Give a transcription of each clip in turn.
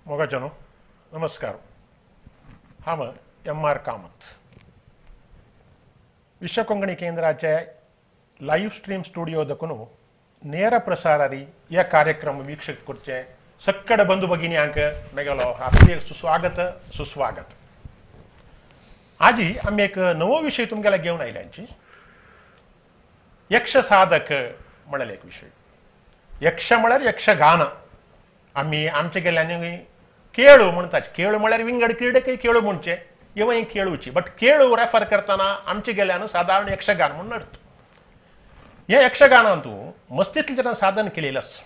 मोगाच्यानो नमस्कार. हांव M R Kamat, विश्व कोंकणी केंद्राचे लायव्ह स्ट्रीम स्टुडिओ दखून ನೇರ ಪ್ರಸಾರರಿ या कार्यक्रम वीक्षक करचे सक्कड बंधु भगिन्यांक मेगेलो हार्दिक सुस्वागत सुस्वागत. आजी आमी एक नवो विशय तुमगेले घेवन आयल्यांची, यक्ष साधक म्हळ्यार एक विशय. यक्ष म्हळ्यार यक्षगान. आमी आमचे गेल्ल्यानी केळू म्हणटात. केळू म्हळ्यार विंगड क्रिडेकय केळू म्हणचे, इवय केळूची, बट केळू रेफर करतना आमचे गेल्ल्यान सादारण यक्षगान म्हणून अर्थ. ह्या यक्षगानांतू मस्तीतलें जेन्ना साधन केलेलें आसा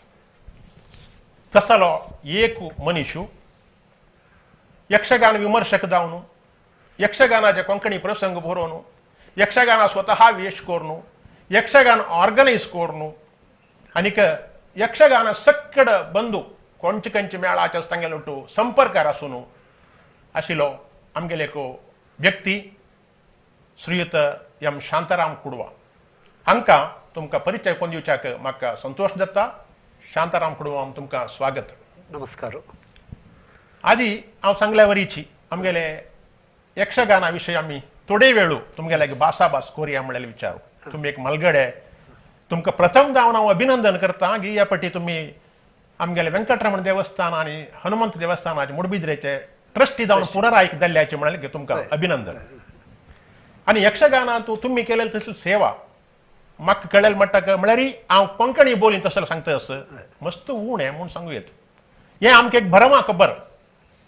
तसलो एक मनीशू यक्षगान विमर्शक जावन, यक्षगानाचे कोंकणी प्रसंग बरोवन, यक्षगाना स्वतः वेश करून, यक्षगान ऑर्गनायज करून, आनीक यक्षगान सक्कड बंधू कोणचे खंयचे मेळाचे तांगेलो टू संपर्कार आसून आशिल्लो आमगेले एक व्यक्ती श्रीयुत एम शांताराम कुडवा. हांकां तुमकां परिचय कोण दिवच्याक म्हाका संतोश जाता. शांताराम कुडवा, तुमकां स्वागत. नमस्कार. आजी हांव सांगल्या वरीची आमगेले यक्षगाना विशय आमी थोडे वेळू तुमगेले भासाभास कोरया म्हणल्यार विचारू. तुमी एक मलगडे, तुमकां प्रथम जावन हांव अभिनंदन करता की ह्या पटी तुमी आमगेले वेंकटरमण देवस्थान आनी हनुमंत देवस्थानाचे मुडबिद्रेचे ट्रस्टी जावन पुनरायक जाल्ल्याचे म्हळ्यार तुमकां अभिनंदन. आनी यक्षगानांत तुमी केलेली तसली सेवा म्हाका कळ्ळें म्हणटा म्हळ्यार हांव कोंकणी बोलीन तसो सांगता असो मस्त उणें म्हूण सांगू येत. हें आमकां एक भरमा खबर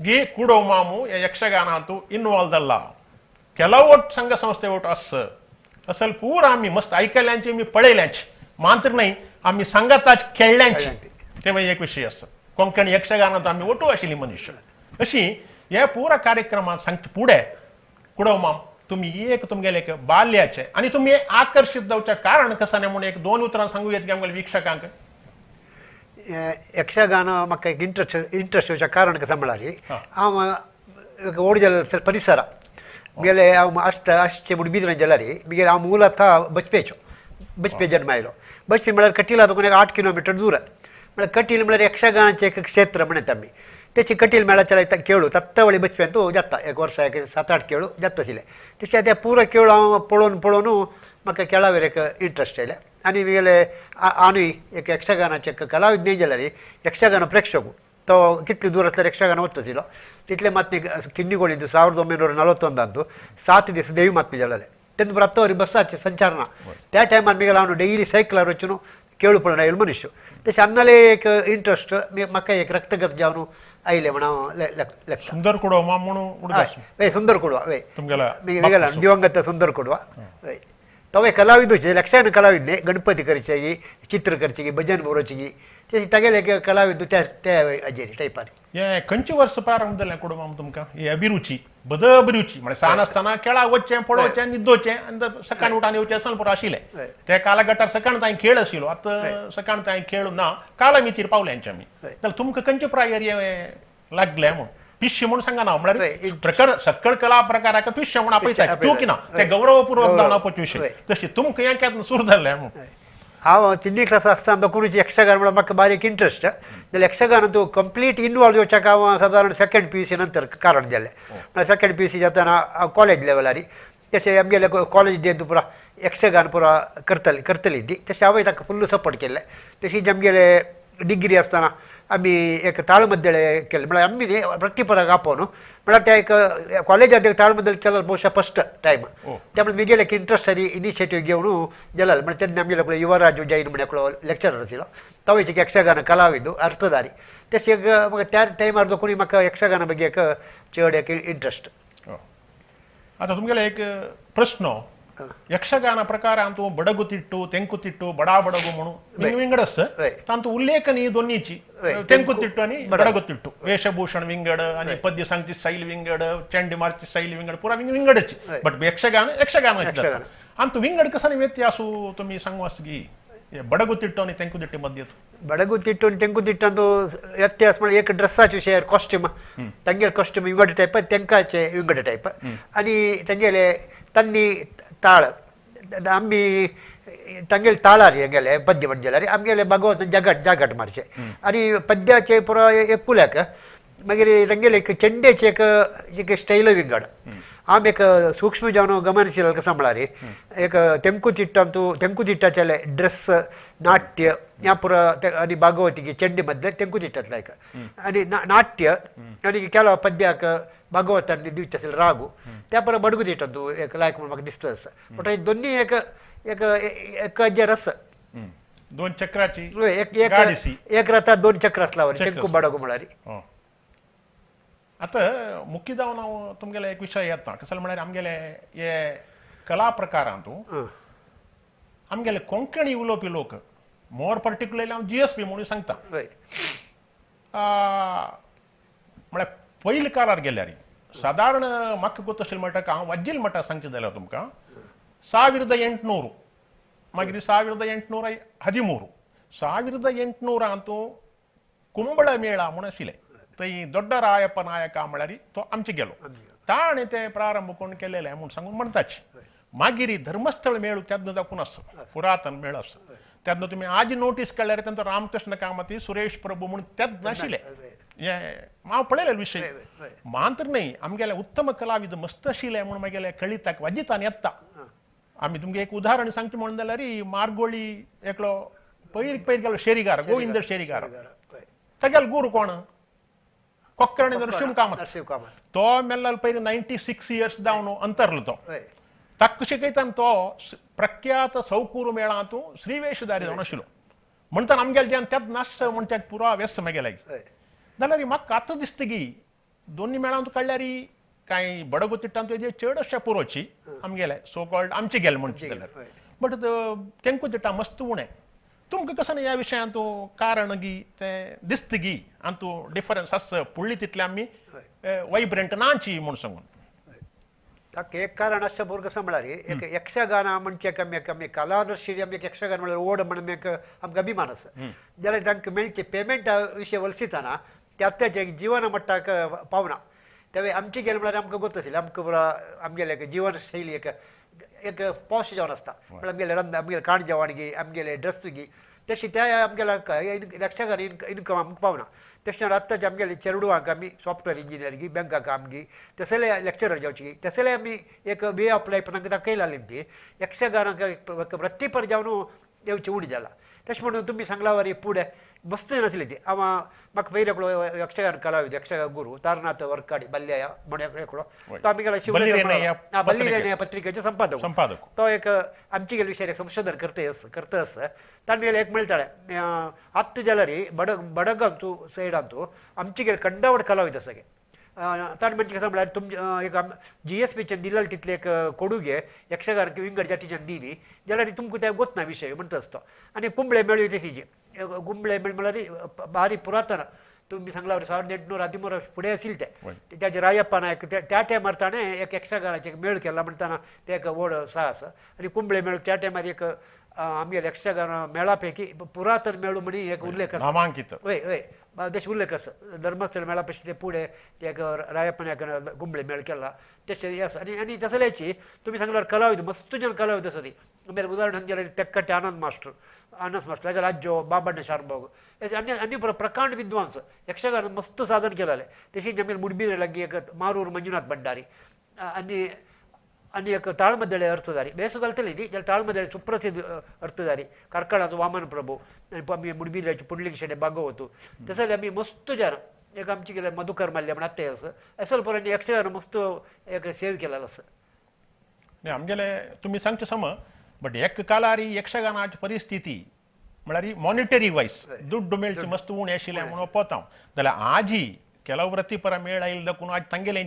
गी कुडो मामू ह्या यक्षगानांत इनवॉल्व जाला, केला वोट संघ संस्थे वोट आस असल पुरा आमी मस्त आयकल्यांची, आमी पळयल्यांची, मात्र न्हय आमी सांगाताच खेळ्ळ्यांची. ते मागीर एक विशय आसा. कोंकणी यक्षगानांत आमी ओटू आशिल्ली मनुष्य. अशी ह्या पुरा कार्यक्रमांत सांगचे फुडें कुडो माम तुमी एक तुमगेले एक बाल्याचे आनी तुमी आकर्शीत जावचें कारण कशें न्ही म्हूण एक दोन उतरां सांगू येत आमगेले वीक्षकांक. यक्षगान म्हाका एक इंट्रस्ट येवचें कारण कशें म्हळ्यार हांव एक व्हड जाल्ले परिसरा म्हगेले हांव आसता आसचे मुडबिद्रेन जाल्यार म्हगेले हांव मुलतः बचपेचो, बचपे जन्म आयलो. बचपे म्हळ्यार कटिला तुका एक 8 किलोमिटर दूर. म्हळ्यार कटील म्हळ्यार यक्षगानाचें एक क्षेत्र म्हणटा आमी. तेची कटील मेळाच्या केळू तत्तवळी बचप्यांतू जाता एक वर्सा एक 7-8 केळू जाता आशिल्ले. तशें ते पुरो केळू हांव पळोवन पळोवन म्हाका केळावेर एक इंट्रस्ट आयलें. आनी म्हगेले आनूय एक यक्षगानाचे एक कलाविद न्हय जाल्यार यक्षगान प्रेक्षक तो कितले दूर आसल्यार यक्षगान वता आशिल्लो. तितले मात किन्निगोळी 1941 7 दीस देवी मातमी जालेले. तेन्ना रातोरी बसाचे संचार ना. त्या टायमार म्हगेलो हांव डेली सायकलार वचून केळू पळोवन आयलो मनीस. तशें अन्नाले एक इंट्रस्ट म्हाका एक रक्तगत जावन आयलें म्हण हांव लेखता. सुंदर कुडवा म्हणून वय, सुंदर कुडवा वय तुमगेला दिवंगत सुंदर कुडवा वय. तो एक कलाविदूच, लक्षान कलाविद न्ही, गणपती करचे, चित्र करचे, भजन बरोवचे, तशें तागेले एक कलाविद त्या त्या हाजेर टायपार. हें खंयचे वर्स प्रारंभ जालें कुडवा तुमकां ही अभिरुची, बद अभिरुची? म्हळ्यार सान आसतना खेळाक वचचें, पळोवचें, न्हिदोवचें आनी सकाळीं उठान येवचें असो पुरो आशिल्लें. त्या कालगटार सकाळ तांय खेळ आशिल्लो, आतां सकाळ तांय खेळ ना, कालमितीर पावल्यांचे आमी. जाल्यार तुमकां खंयचे प्रायर हें लागलें म्हूण पिश्य म्हूण सांगना, म्हळ्यार प्रकार सक्कड कला प्रकाराक पिश्य म्हूण आपयता तूं की ना, तें गौरवपूर्वक जावन आपोवचे विशय. तशें तुमकां हें केन्ना सुरू जालें म्हूण? हांव तिन्ही क्लास आसतना कोणूच यक्षगान म्हळ्यार म्हाका बारीक इंट्रस्ट. जाल्यार यक्षगान तूं कंप्लीट इनवॉल्व जावच्याक हांव सादारण सेकेंड पी यू सी नंतर कारण जालें. म्हळ्यार सेकेंड पी यू सी जातना हांव कॉलेज लेवलार तशें आमगेले कॉलेज डेन पुरा यक्षगान पुरा करतली करतली ती, तशें हांवें ताका फुल्ल सपोर्ट केल्लें. तशीच आमगेले डिग्री आसतना आमी एक ताळमद्दळे केलें, म्हळ्यार आमी न्ही प्रतिपराक आपोवन, म्हळ्यार त्या एक कॉलेजांत एक ताळमद्दळे केलो बहुशा फस्ट टायम. त्यामुळे म्हगेले एक इंट्रस्ट आनी इनिशिएटीव घेवन जालें. म्हळ्यार तेन्ना आमगेले एकलो युवराज जैन म्हण एकलो लेक्चरर आशिल्लो, तो एक यक्षगान कलाविद अर्थधारी. तशें एक म्हाका त्या टायमार कोणी म्हाका यक्षगाना ಬಗ್ಗೆ एक चड एक इंट्रस्ट. आतां तुमगेले एक प्रश्न, यक्षगान प्रकारांत बडगुतिट्टू, तेंकुतिट्टू, बडा बडगु म्हणून विंगड आसा, तांतू उल्लेख न्ही दोन्हीची, तेंकुतिट्टू आनी बडगुतिट्टू, वेशभूषण विंगड आनी पद्य सांगची स्टायल विंगड, चेंडी मारची स्टायल विंगड, पुरा विंगडची. बट यक्षगान यक्षगान आनी विंगड कसो व्यत्यास तुमी सांगू आसा की बडगुतिट्टू आनी तेंकुतिट्टू मध्य? बडगुतिट्टू आनी तेंकुतिट्टांतू व्यत्यास म्हळ्यार एक ड्रेसाचे विशय, कॉस्ट्यूम, तांगेले कॉस्ट्यूम विंगड टायप, तेंकाचे विंगड टायप, आनी तांगेले तन्नी ताळ आमी तांगेले ताळार हें पद्य म्हणजे जाल्यार आमगेले भागवत जगट जागट मारचे आनी पद्याचे पुरो एक कुल्याक मागीर तांगेले एक चेंडेचे एक एक स्टायल विंगड आम एक सूक्ष्म जावन गमनशील कसं म्हळ्यार एक तेंकुतिट्टांतू तेंकुतिट्टाचेले ड्रेस नाट्य ह्या पुरा आनी भागवती चेंडे मदले तेंकुतिट्टांतले एक आनी नाट्य आनी केलो पद्याक भागवतांनी दिवचे आसले रागू त्या पुरा बडगुतिट्टांतू एक लायक म्हणून म्हाका दिसता आसा बट हे दोन्ही एक एक एक जे रस दोन चक्राची एक एक रथा दोन चक्र असला तेंकू बडगू म्हळ्यार. आतां मुख्य जावन हांव तुमगेले एक विशय येता कसले म्हळ्यार आमगेले हे कला प्रकारांतू आमगेले कोंकणी उलोवपी लोक मोर पर्टिक्युलरली हांव जीएसपी म्हणून सांगता म्हळ्यार पयले काळार गेल्यार सादारण म्हाका गोत आशिल्लें म्हणटा हांव वज्जील म्हणटा सांगचें जाल्यार तुमकां 1800 मागीर 1813 1800 कुंबळ मेळा म्हूण आशिल्लें थंय दोड्ड रायप्पा नायका म्हळ्यार तो आमचे गेलो ताणें ते प्रारंभ कोण केलेले म्हूण सांगून म्हणटाच. मागीर धर्मस्थळ मेळ तेन्ना दाखोवन आसा पुरातन मेळ आसा तेन्ना तुमी आज नोटीस काडल्यार तेंचो रामकृष्ण कामती सुरेश प्रभू म्हूण तेन्ना आशिल्ले हे हांव पळयले विशय मात्र न्हय आमगेले उत्तम कलाविद मस्त आशिल्ले म्हूण मागेले कळिताक वाजितान येता. आमी तुमकां एक उदाहरण सांगचें म्हणून जाल्यार मारगोळी एकलो पयर पयर गेलो शेरीगार गोविंद शेरीगार तागेलो गुरू कोण कोक्कर्णी नरशिंह कामत तो मेल्लो पयर 96 इयर्स जावन अंतरलो तो ताका शिकयताना तो प्रख्यात सौकूर मेळांतू श्रीवेशधारी जावन आशिल्लो म्हणटाना आमगेले जेन्ना तेच नाश म्हणटा पुरा व्यस्त मागेले जाल्यार म्हाका आतां दिसता की दोन्ही मेळांतू काडल्यार कांय बडगुतिट्टांतू जे चड अशे पुरोची आमगेले सो कॉल्ड आमचे गेले म्हणचे जाल्यार बट तेंकुतिट्टा मस्त उणें तुमकां कसं ह्या विशयांत कारण गी तें दिसता गी आनी तूं डिफरन्स आसा पुडली तितले आमी वायब्रंट नाची म्हूण सांगून ताका एक कारण आसता भुरगो कसं म्हळ्यार एक यक्षगान म्हणचे आमी आमी कलादर्शी आमी यक्षगान म्हळ्यार ओड म्हणून एक आमकां अभिमान आसा जाल्यार तांकां मेळचे पेमेंटा विशय वलसितना ते आतांचे जिवन मट्टाक पावना तेवे आमचे गेले म्हळ्यार आमकां गोत आशिल्लें आमकां पुरा आमगेले एक जिवन शैली एक एक पॉश जावन आसता म्हळ्यार आमगेले रंद आमगेले काण जेवण गी आमगेले ड्रेस गी तशें त्या आमगेल्या यक्षगान इनकम आमकां पावना तशें आतांचे आमगेले चेडवांक आमी सॉफ्टवेअर इंजिनियर गी बँकाक काम गी तसले लेक्चरर जावची तसले आमी एक वे ऑफ लायफ तांकां दाखयलाली ती यक्षगानाक वृत्तीपर जावन येवचें उणें जाला. तशें म्हणून तुमी सांगला वरी फुडें मस्त नासली ती हांव म्हाका पयलीं एकलो यक्षगान कलाविद यक्षगान गुरू तारनाथ वर्काडी बल्ल्या म्हण एकलो तो आमी गेला शिवराज बल्लिरेनय्या पत्रिकेचो संपादक तो एक आमचे गेले विशयार संशोधन करता करता आसा ताणें गेले एक मेळटालें आत्त जाल्यार बडग अंतू सैड अंतू आमचे गेले कंडावड कलाविद आसा गे ताणें म्हणजे कसं म्हळ्यार तुमचे एक जीएसपीच्यान दिलेले तितले एक कोडुगे यक्षगान विंगड जातीच्यान दिली जाल्यार तुमकां ते गोत ना विशय म्हणटा आसता. आनी कुंबळे मेळ्ळी तशीच कुंबळे मेळ म्हळ्यार भारी पुरातन तुमी सांगला 1813 फुडें आशिल्ले ते त्याचे रायप्पा नायक त्या टायमार ताणें एक यक्षगानाचें एक मेळ केला म्हणटाना ते एक व्हड साहस आनी कुंबळे मेळ त्या टायमार एक आमगेले यक्षगान मेळा पैकी पुरातन मेळू म्हणी एक उल्लेख आसा नामांकित वय वय तशें उल्लेख आसा धर्मस्थळ मेळा पेक्षा ते फुडें ते एक रायप्पा नायक कुंबळे मेळ केला तशें आसा. आनी आनी तसल्याची तुमी सांगल्यार कलाविद मस्त जन कलाविद आसा ती आमगेले उदाहरण सांगचें तेक्कट्टे आनंद मास्टर आनंद मास्टर ताका राज्यो बाबण्ण शारभाग आनी आनी प्रकांड विद्वांस यक्षगान मस्त साधन केलेलें. तशीच आमगेले मुडबिरे लागीं एक मारूर मंजुनाथ भंडारी आनी आनी एक ताळमदळे अर्थधारी बेसू घालतली ती जाल्यार ताळमदळे सुप्रसिद्ध अर्थधारी कार्कळाचो वामन प्रभू आनी आमी मुडबिऱ्याचे पुंडलीक शेणे भागवतू तसले आमी मस्त जन एक आमचे गेले मधुकर माल्य म्हण आत्तां आसा असल पर्यंत यक्षगान मस्त एक सेव केलेलो आसा. आमगेले तुमी सांगचे सम बट एक काळार यक्षगानाची परिस्थिती म्हळ्यार मॉनिटरी वायज दुड्ड मेळचे मस्त उणें आशिल्लें म्हणून पळोवता हांव जाल्यार आजी ಕೆಲವು ವೃತ್ತಿಪರ ಮೇಳ ಇಲ್ಲದಕ್ಕೂ आज तांगेले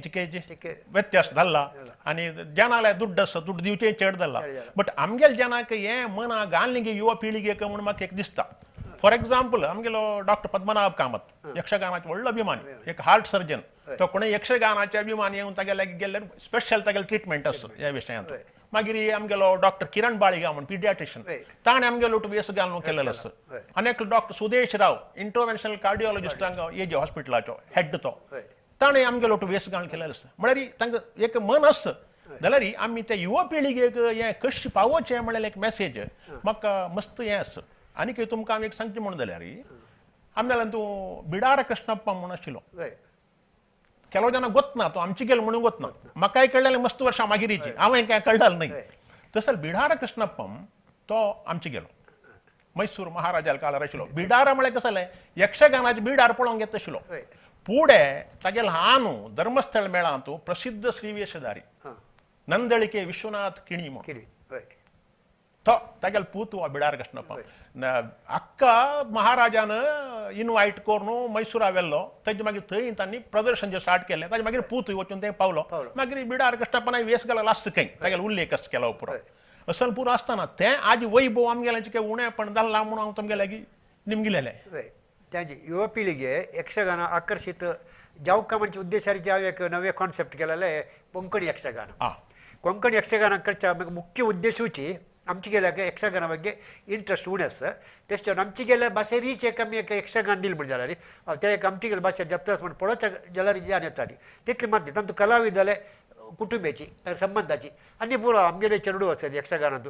व्यत्यास जाल्ला आनी जनाले दुड्ड आसा दुड्ड दिवचें चड जाल्ला बट आमगेले जनाक हें मना घालनी युवा पिळगेक म्हूण म्हाका एक दिसता. फॉर एग्जाम्पल आमगेलो डॉक्टर पद्मनाभ कामत यक्षगानाचे व्हडलो अभिमानी एक हार्ट सर्जन तो कोणूय यक्षगानाचे अभिमानी येवन तागेले गेल्ले स्पेशल तागेले ट्रिटमेंट आसता ह्या विशयांत. मागीर आमगेलो डॉक्टर किरण बाळिगा म्हण पिडियाट्रिशियन ताणें आमगेलो वेस घालून केलेलो आसा. आनी एकलो doctor Sudesh Rao interventional cardiologist हांगा एजे हॉस्पिटलाचो हेड तो ताणें आमगेलो वेस घालून केलेलो आसा. म्हळ्यार तांकां एक मन आसा जाल्यार आमी त्या युवा पिळगेक हें कशें पावोवचें म्हळ्यार एक मॅसेज म्हाका मस्त हें आसा. आनीक तुमकां हांव एक सांगचें म्हणून जाल्यार आमगेल्यान तूं बिडार कृष्णप्पा म्हूण आशिल्लो ಕೆಲವು ಜನ ಗೊತ್ತನಾ तो आमची गेल म्हणून ಗೊತ್ತನಾ म्हाकाय कळ्ळें मस्त वर्षां मागीरीची हांवें काय कळ्ळाल न्हय. तसो बिडार कृष्णप्पम तो आमची गेलो मैसूर महाराजाल काळार आशिल्लो. बिडारा म्हळ्यार कसं जालें यक्षगानाचे बिडार पळोवंक येता आशिल्लो. पुढे तागेल ल्हान धर्मस्थळ मेळांत प्रसिद्ध श्रीवेशधारी नंदळिके विश्वनाथ किणी म्हणून तो तागेल पूत वा बिडार कृष्णप्पा अक्का महाराजान इनवायट करून मैसूरा व्हेल्लो. ताजे मागीर थंय तांणी प्रदर्शन जे स्टार्ट केलें ताजे मागीर पूत वचून ते पावलो. मागीर बिडार कृष्णप्पान वेस घाला आसता खंय तागेल उल्लेख आसा केलो पुरो असल पुरो आसतना तें आज वैभव आमगेल्याचें काय उणेपण जालां म्हणून हांव तुमगे लागीं निमगिलेलें. तांची युवा पिळगे यक्षगान आकर्षित जावका म्हणजे उद्देशाचे हांव एक नवे कॉन्सेप्ट केलेले कोंकणी यक्षगान. कोंकणी यक्षगान करच्या मुख्य उद्देशूची आमची गेल्या यक्षगाना ಬಗ್ಗೆ इंट्रस्ट उणें आसा. तेच आमची गेल्या भाशेरीच एक आमी एक यक्षगान दिल म्हण जाल्यार ते एक आमची गेल्या भाशेर जाता म्हण पळोवच्या जाल्यार जान येताली तितली मात तांतूं कलाविदाले कुटुंबाची संबंदाची आनी पुरो आमगेले चेडू आसत यक्षगानांतू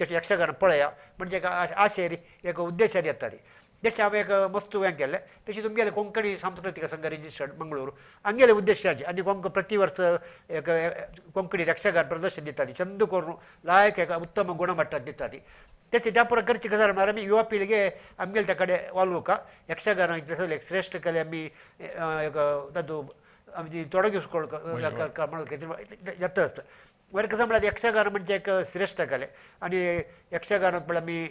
तशें यक्षगान पळया म्हणजे एक आशेर एक उद्देशार येताली. जशें हांवें एक मस्त हें केल्लें. तशें तुमगेलें कोंकणी सांस्कृतीक संघ रजिस्टर्ड मंगळूर हांगेले उद्देशाचे आनी कोंक प्रतिवर्स एक कोंकणी यक्षगान प्रदर्शन दिताली चंद करून लायक एक उत्तम गुणमट्टात दिताली. तशें त्या पुरो करची गजाल म्हळ्यार आमी युवा पिळगे आमगेले त्या कडेन वालोवका यक्षगान एक श्रेश्ठ कले आमी एक तातूंत आमची ತೊಡಗಿಸ್ಕೊಳ್ಕ जाता आसता. बरें कसं म्हळ्यार यक्षगान म्हणजे एक श्रेश्ठ कले आनी यक्षगानात म्हळ्यार आमी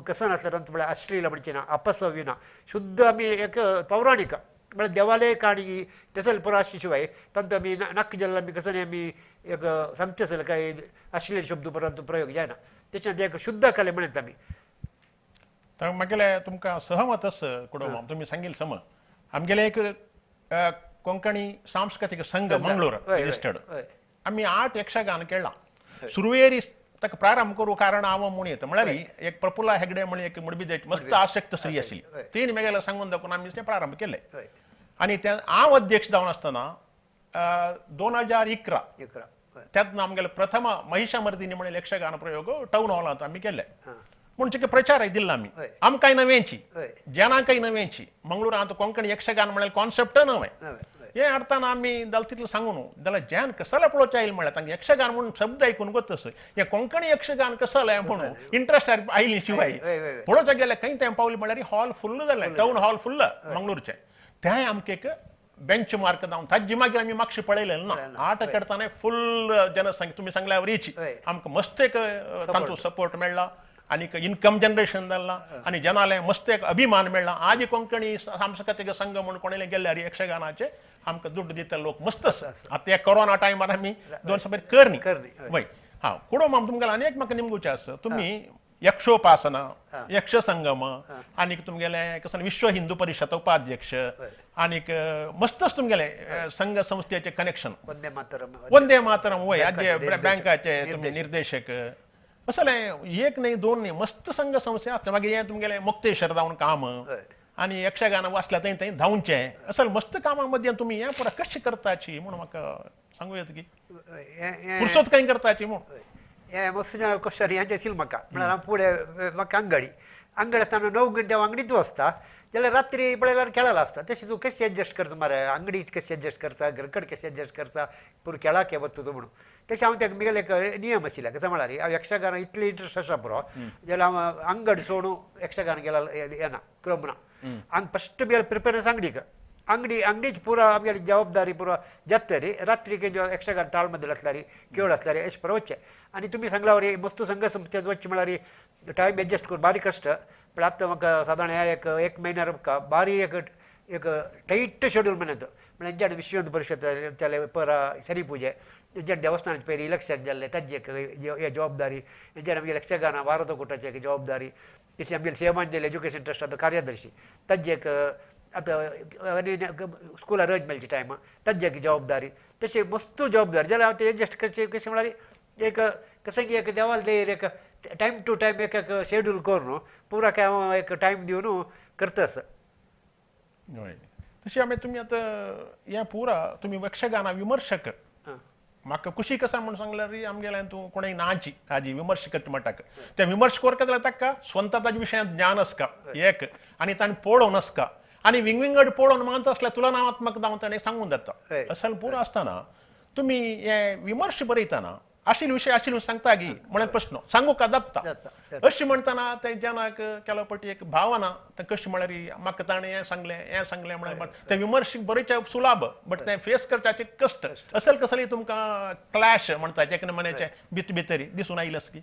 कसं नासल्यार तातूंत म्हळ्यार अश्लील म्हणचे ना अपसव्य ना शुद्ध आमी एक पौराणीक म्हळ्यार देवाले काणी तसले पुरो आसचे शिवाय तांतूत आमी नाक जाल्यार आमी कसं आमी एक सांगचे आसले काय अश्लील शब्द परंतु प्रयोग जायना तेच्या एक शुद्ध कले म्हणत आमी. तर मागेले तुमकां सहमत आसा कुडोमाम तुमी सांगील सम आमगेले एक कोंकणी सांस्कृतीक संघ मंगळूर रजिस्टर्ड आमी 8 यक्षगान केळ्ळां. सुरवेरी ताका प्रारंभ करूं कारण हांव म्हूण येता म्हळ्यार एक प्रफुल्ला हेगडे म्हण एक मुडबिदेच मस्त आसक्त स्त्री आशिल्ली तिणें म्हगेलें सांगून दाखोवन आमी तें प्रारंभ केलें. आनी तें हांव अध्यक्ष जावन आसतना 2011 तेन्ना आमगेले प्रथम महिषामर्दिनी म्हणून यक्षगान प्रयोग टावन हॉलांत आमी केले. म्हणचे प्रचारय दिल्लो आमी आमकांय नवेंची जनांकय नवेंची मंगळूरांत कोंकणी यक्षगान म्हळ्यार कॉन्सेप्ट नवें हें हाडटना आमी जाल्यार तितलें सांगू न्हू जाल्यार जन कसले पळोवचें आयल म्हळ्यार तांकां यक्षगान म्हणून शब्द आयकून गोत आसा हें कोंकणी यक्षगान कसलें म्हणून इंट्रस्ट आयली शिवाय पळोवच्या गेल्यार खंय तें पावली म्हळ्यार हॉल फुल्ल जालें टावन हॉल फुल्ल मंगळूरचें. तें आमकां एक बेंच मार्क जावन ताजी मागीर आमी मातशें पळयलें ना 8 करतना फुल्ल जनसंख्या तुमी सांगल्या वरीची आमकां मस्त एक तांचो सपोर्ट मेळ्ळा आनी इनकम जनरेशन जालां आनी जनाले मस्त एक अभिमान मेळ्ळा. आज कोंकणी सांस्कृतीक संघ म्हूण कोणेले गेल्यार यक्षगानाचे आमकां दुड्ड दिता लोक मस्त आसा. आतां ह्या कोरोना टायमार आमी 2 समेर करनी वय. हां कुडोमाम तुमकां आनी एक म्हाका निमगुचें आसा तुमी यक्षोपासना यक्षसंगम आनीक तुमगेले कसं विश्व हिंदू परिषद उपाध्यक्ष आनीक मस्तच तुमगेले संघ संस्थेचे कनेक्शन वंदे मातरम वय आजे बँकाचे तुमी निर्देशक असलें एक न्ही 2 न्ही मस्त संघ संस्थे आसता. मागीर हें तुमगेलें मुक्तेश्वर जावन काम आनी यक्षगान वाचल्या थंय थंय धांवचें असलें मस्त कामां मदीं तुमी हें पुरो कशें करताची म्हूण म्हाका सांगू येता की पुरसोत खंय करताची म्हूण. हें मस्त जाण क्वेश्चन हेंचें आशिल्लें म्हाका म्हळ्यार हांव फुडें म्हाका अंगडी अंगडी आसतना 9 घंटे हांव अंगडीत वचता जाल्यार रात्री पळयल्यार खेळायला आसता. तशें तूं कशें एडजस्ट करता मरे अंगडी कशें एडजस्ट करता घरकड कशें एडजस्ट करता पुरो खेळाक वता तूं म्हणून. तशें हांव तेका म्हगेलें एक नियम आशिल्ले कसो म्हळ्यार हांव यक्षगान इतलें इंट्रस्ट आसा पुरो जाल्यार हांव अंगड सोडून यक्षगान गेला येना क्रम ना हांग फस्ट म्हगेलें प्रिफरन्स अंगडीक अंगडी अंगडीची पुरो आमगेली जबाबदारी पुरो जातरी रात्री यक्षगान ताळमदल आसल्यार केळ आसल्यार अशें पुरो वचचें. आनी तुमी सांगला वरी मस्त संघ संस्थेंत वचचें म्हळ्यार टायम एडजस्ट करून बारीक कश्ट पण आतां म्हाका सादारण ह्या एक एक म्हयन्यार म्हाका बारीक एक एक टायट शेड्यूल म्हणत म्हळ्यार हेंच्या विश्व हिंदू परिशद जालें परा शनी पुजे हेंच्या देवस्थानाचे पयलीं इलेक्शन जाल्लें ताजी एक जबाबदारी हेंच्यान आमगे यक्षगाना वारतो कोटाची एक जबाबदारी तशी आमगेले सेवांजली एज्युकेशन ट्रस्टाचो कार्यदर्शी ताजी एक आतां आनी स्कुलार रज मेळची टायम ताजी एक जबाबदारी तशी मस्त जबाबदारी जाल्यार हांव तें एडजस्ट करचें कशें म्हळ्यार एक कशें की एक देवाल देर एक टायम टू टायम एक एक शेड्यूल करून पुरा काय हांव एक टायम दिवन करता आसा. हय तशें आमी तुमी आतां हें पुरा तुमी यक्षगाना विमर्शक म्हाका खुशी कसा म्हूण सांगल्यार आमगेल्यान तूं कोणें नाची हाजी विमर्श करता म्हणटा ते विमर्श करता जाल्यार ताका स्वता ताज्या विशयांत ज्ञान आसका एक आनी ताणें पळोवन आसका आनी विंगविंगड पळोवन मानता आसल्यार तुलनात्मक जावन ताणें सांगून जाता. असल पुरो आसतना तुमी हे विमर्श बरयतना आशिल्ले विशय आशिल्ले सांगता गी म्हणून प्रश्न सांगू का जाता. अशें म्हणटना ते जनाक केलो पटी एक भावना ते कशें म्हळ्यार म्हाका ताणें हें सांगलें हें सांगलें म्हळ्यार ते विमर्श बरयचे सुलाभ बट ते फेस करच्याचे कश्ट असल कसली तुमकां क्लॅश म्हणटा जे मनाचे भितर भितरी दिसून आयलें की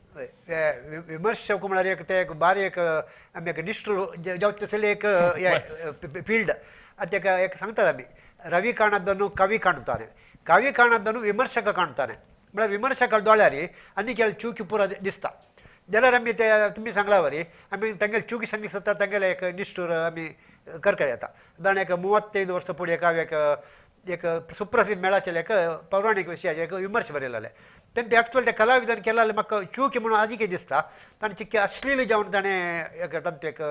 विमर्शक म्हळ्यार एक ते एक बारी एक आमी एक निश्ठूर जावं तसले एक फिल्ड आनी ताका एक सांगतात आमी रवी ಕಾಣದ್ದನ್ನು ಕವಿ ಕಾಣುತ್ತಾನೆ, ಕವಿ ಕಾಣದ್ದನ್ನು ವಿಮರ್ಶಕ ಕಾಣುತ್ತಾನೆ. म्हळ्यार विमर्शका दोळ्यार आनी केल चुकी पुरा दिसता जाल्यार आमी ते तुमी सांगला वरी आमी तांगेले चुकी सांगी सुद्दां तांगेले एक निश्ठूर आमी करका येता. उदाहरण एक 35 वर्सां फुडें एक हांवें एक एक सुप्रसिद्ध मेळाचें एक पौराणीक विशयाचेर एक विमर्श बरयलेले तेन्ना ते एक्चुअल ते कलाविदान केलेले म्हाका चुकी म्हणून आजिके दिसता. ताणें चिक्के अश्लील जावन ताणें एक तांचें एक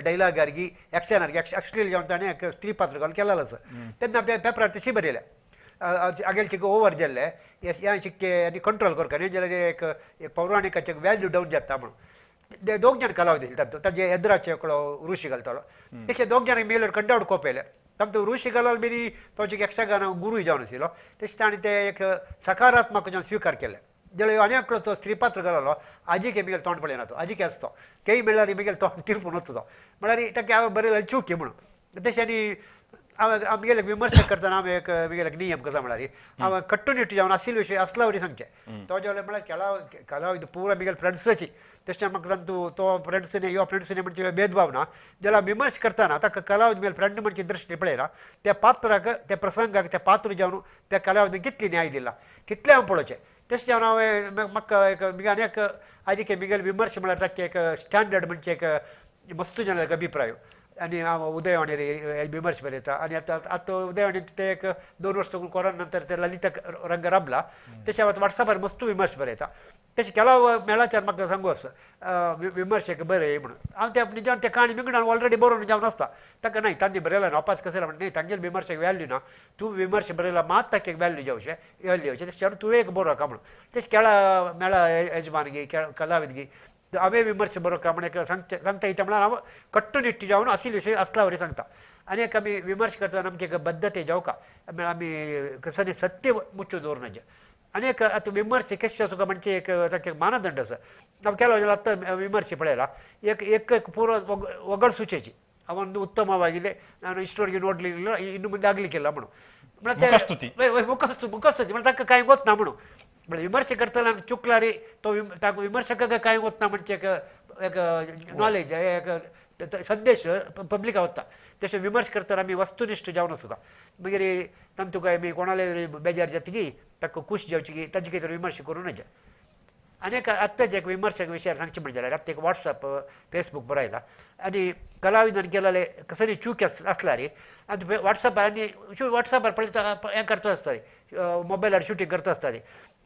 डायलॉग आरगी एक्शन आरगी अश्लील जावन ताणें एक स्त्री पात्र घालून केलेलें आसा. तेन्ना ते पेपरार तशी बरयलें आगेले चिक्के ओवर जाल्ले हें चिक्के आनी कंट्रोल करका न्ही जाल्यार एक पौराणिकाचें व्हॅल्यू डावन जाता म्हणून ते दोग जाण कलाविद आशिल्ले तांचो ताजे एद्राचे एकलो ऋषी घालतालो तशें दोग जाणांक मेल्यार कंडावट कोप येयले. तांचो ऋषी घालल बी तो यक्षगान गुरू जावन आशिल्लो तशें ताणें ते एक सकारात्मक जावन स्विकार केलें. जाल्यार आनी एकलो तो स्त्री पात्र घाललो आजिके मिगेल तोंड पळयना तो आजिके आसतो केय मेळ्ळ्यार मिगेल तोंड तिरपून वचतो तो म्हळ्यार ताका हांवें बरयलें चुकी म्हणून. तशें आनी हांवें आमगेले विमर्शक करतना हांवें एक मिगेले नियम कसा म्हळ्यार हांवें कट्टुनिट्ट जावन आशिल्ले विशय असल्या वरी सांगचें. तो जेवले म्हळ्यार कलाविद पुरा मिगेल फ्रेंड्साची तशें म्हाका तांतू तो फ्रेंड्स न्ही यो फ्रेंड्स न्ही म्हणजे भेदभाव ना जाल्यार विमर्श करतना ताका कलाविद मिगेल फ्रेंड म्हणजे दृश्टी पळयना त्या पात्राक त्या प्रसंगाक त्या पात्र जावन त्या कलाविदान कितली न्याय दिला कितलें हांव पळोवचें. तशें जावन हांवें म्हाका एक मिगे आनी एक आजिके मिगेल विमर्श म्हळ्यार ताका एक स्टँडर्ड म्हणजे एक मस्तू जावन एक अभिप्राय. आनी हांव उदयवाणीर विमर्श बरयता आनी आतां आतां उदयवाणीर ते एक 2 वर्सां कोरोना नंतर ते ललिता रंग राबला तशें हांव आतां वॉट्सॅपार मस्तू विमर्श बरयता. तशें केलाव मेळाच्यार म्हाका सांगू आसा विमर्शक बरय म्हणून हांव ते निजान ते काणी बिंगडान ऑलरेडी बरोवन जावन आसता ताका नाही तांणी बरयला ना अपास कशें म्हणटा न्ही तांगेले विमर्शक व्हॅल्यू ना तूं विमर्श बरयला मात ताका एक व्हॅल्यू जावचें व्हॅल्यू येवचें तशें तुवें एक बरोवका म्हणून. तशें केळा मेळा यजमान गी कलाविद गी हांवें विमर्श बरोवका म्हण एक सांगता सांगता येता म्हळ्यार हांव कट्टुनिट्ट जावन आशिल्ले विशय असल्या वरी सांगता. आनी एक आमी विमर्श करतना आमची एक बद्दते जावका म्हळ्यार आमी कसली सत्य मुच्चू दवरनाचे. आनी एक आतां विमर्श कशें तुका म्हणजे एक ताका एक मानदंड आसा. हांव केलो जाल्यार आतां विमर्श पळयला एक एक पुरो वगड सुचेची ಅವೊಂದು ಉತ್ತಮವಾಗಿದೆ ನಾನು ಇಷ್ಟವರೆಗೆ ನೋಡಲಿಲ್ಲ ಇನ್ನು ಮುಂದೆ ಆಗಲಿಕ್ಕಿಲ್ಲ म्हणून म्हळ्यार मुखस्तुती मुखस्तुती म्हळ्यार ताका कांय वतना म्हणून म्हळ्यार विमर्श करतना आमी चुकला रे तो ताका विमर्शकाक कांय वतना म्हणजे एक एक नॉलेज एक संदेश पब्लिका वता. तशें विमर्श करतना आमी वस्तुनिश्ठ जावन आसूंक मागीर तांतू काय आमी कोणाले बेजार जातकी ताका खूश जावची की ताजे कितें विमर्श करूं नजे. आनी एक आत्ताच एक विमर्शक विशयार सांगचें म्हणजें जाल्यार आतां एक वॉट्सॅप फेसबूक बरयला आनी कलाविदान केलेले कसली चूक आसला रे आनी वॉट्सॅपार आनी वॉट्सॅपार पळयता हें करता आसता मोबायलार शुटींग करता आसता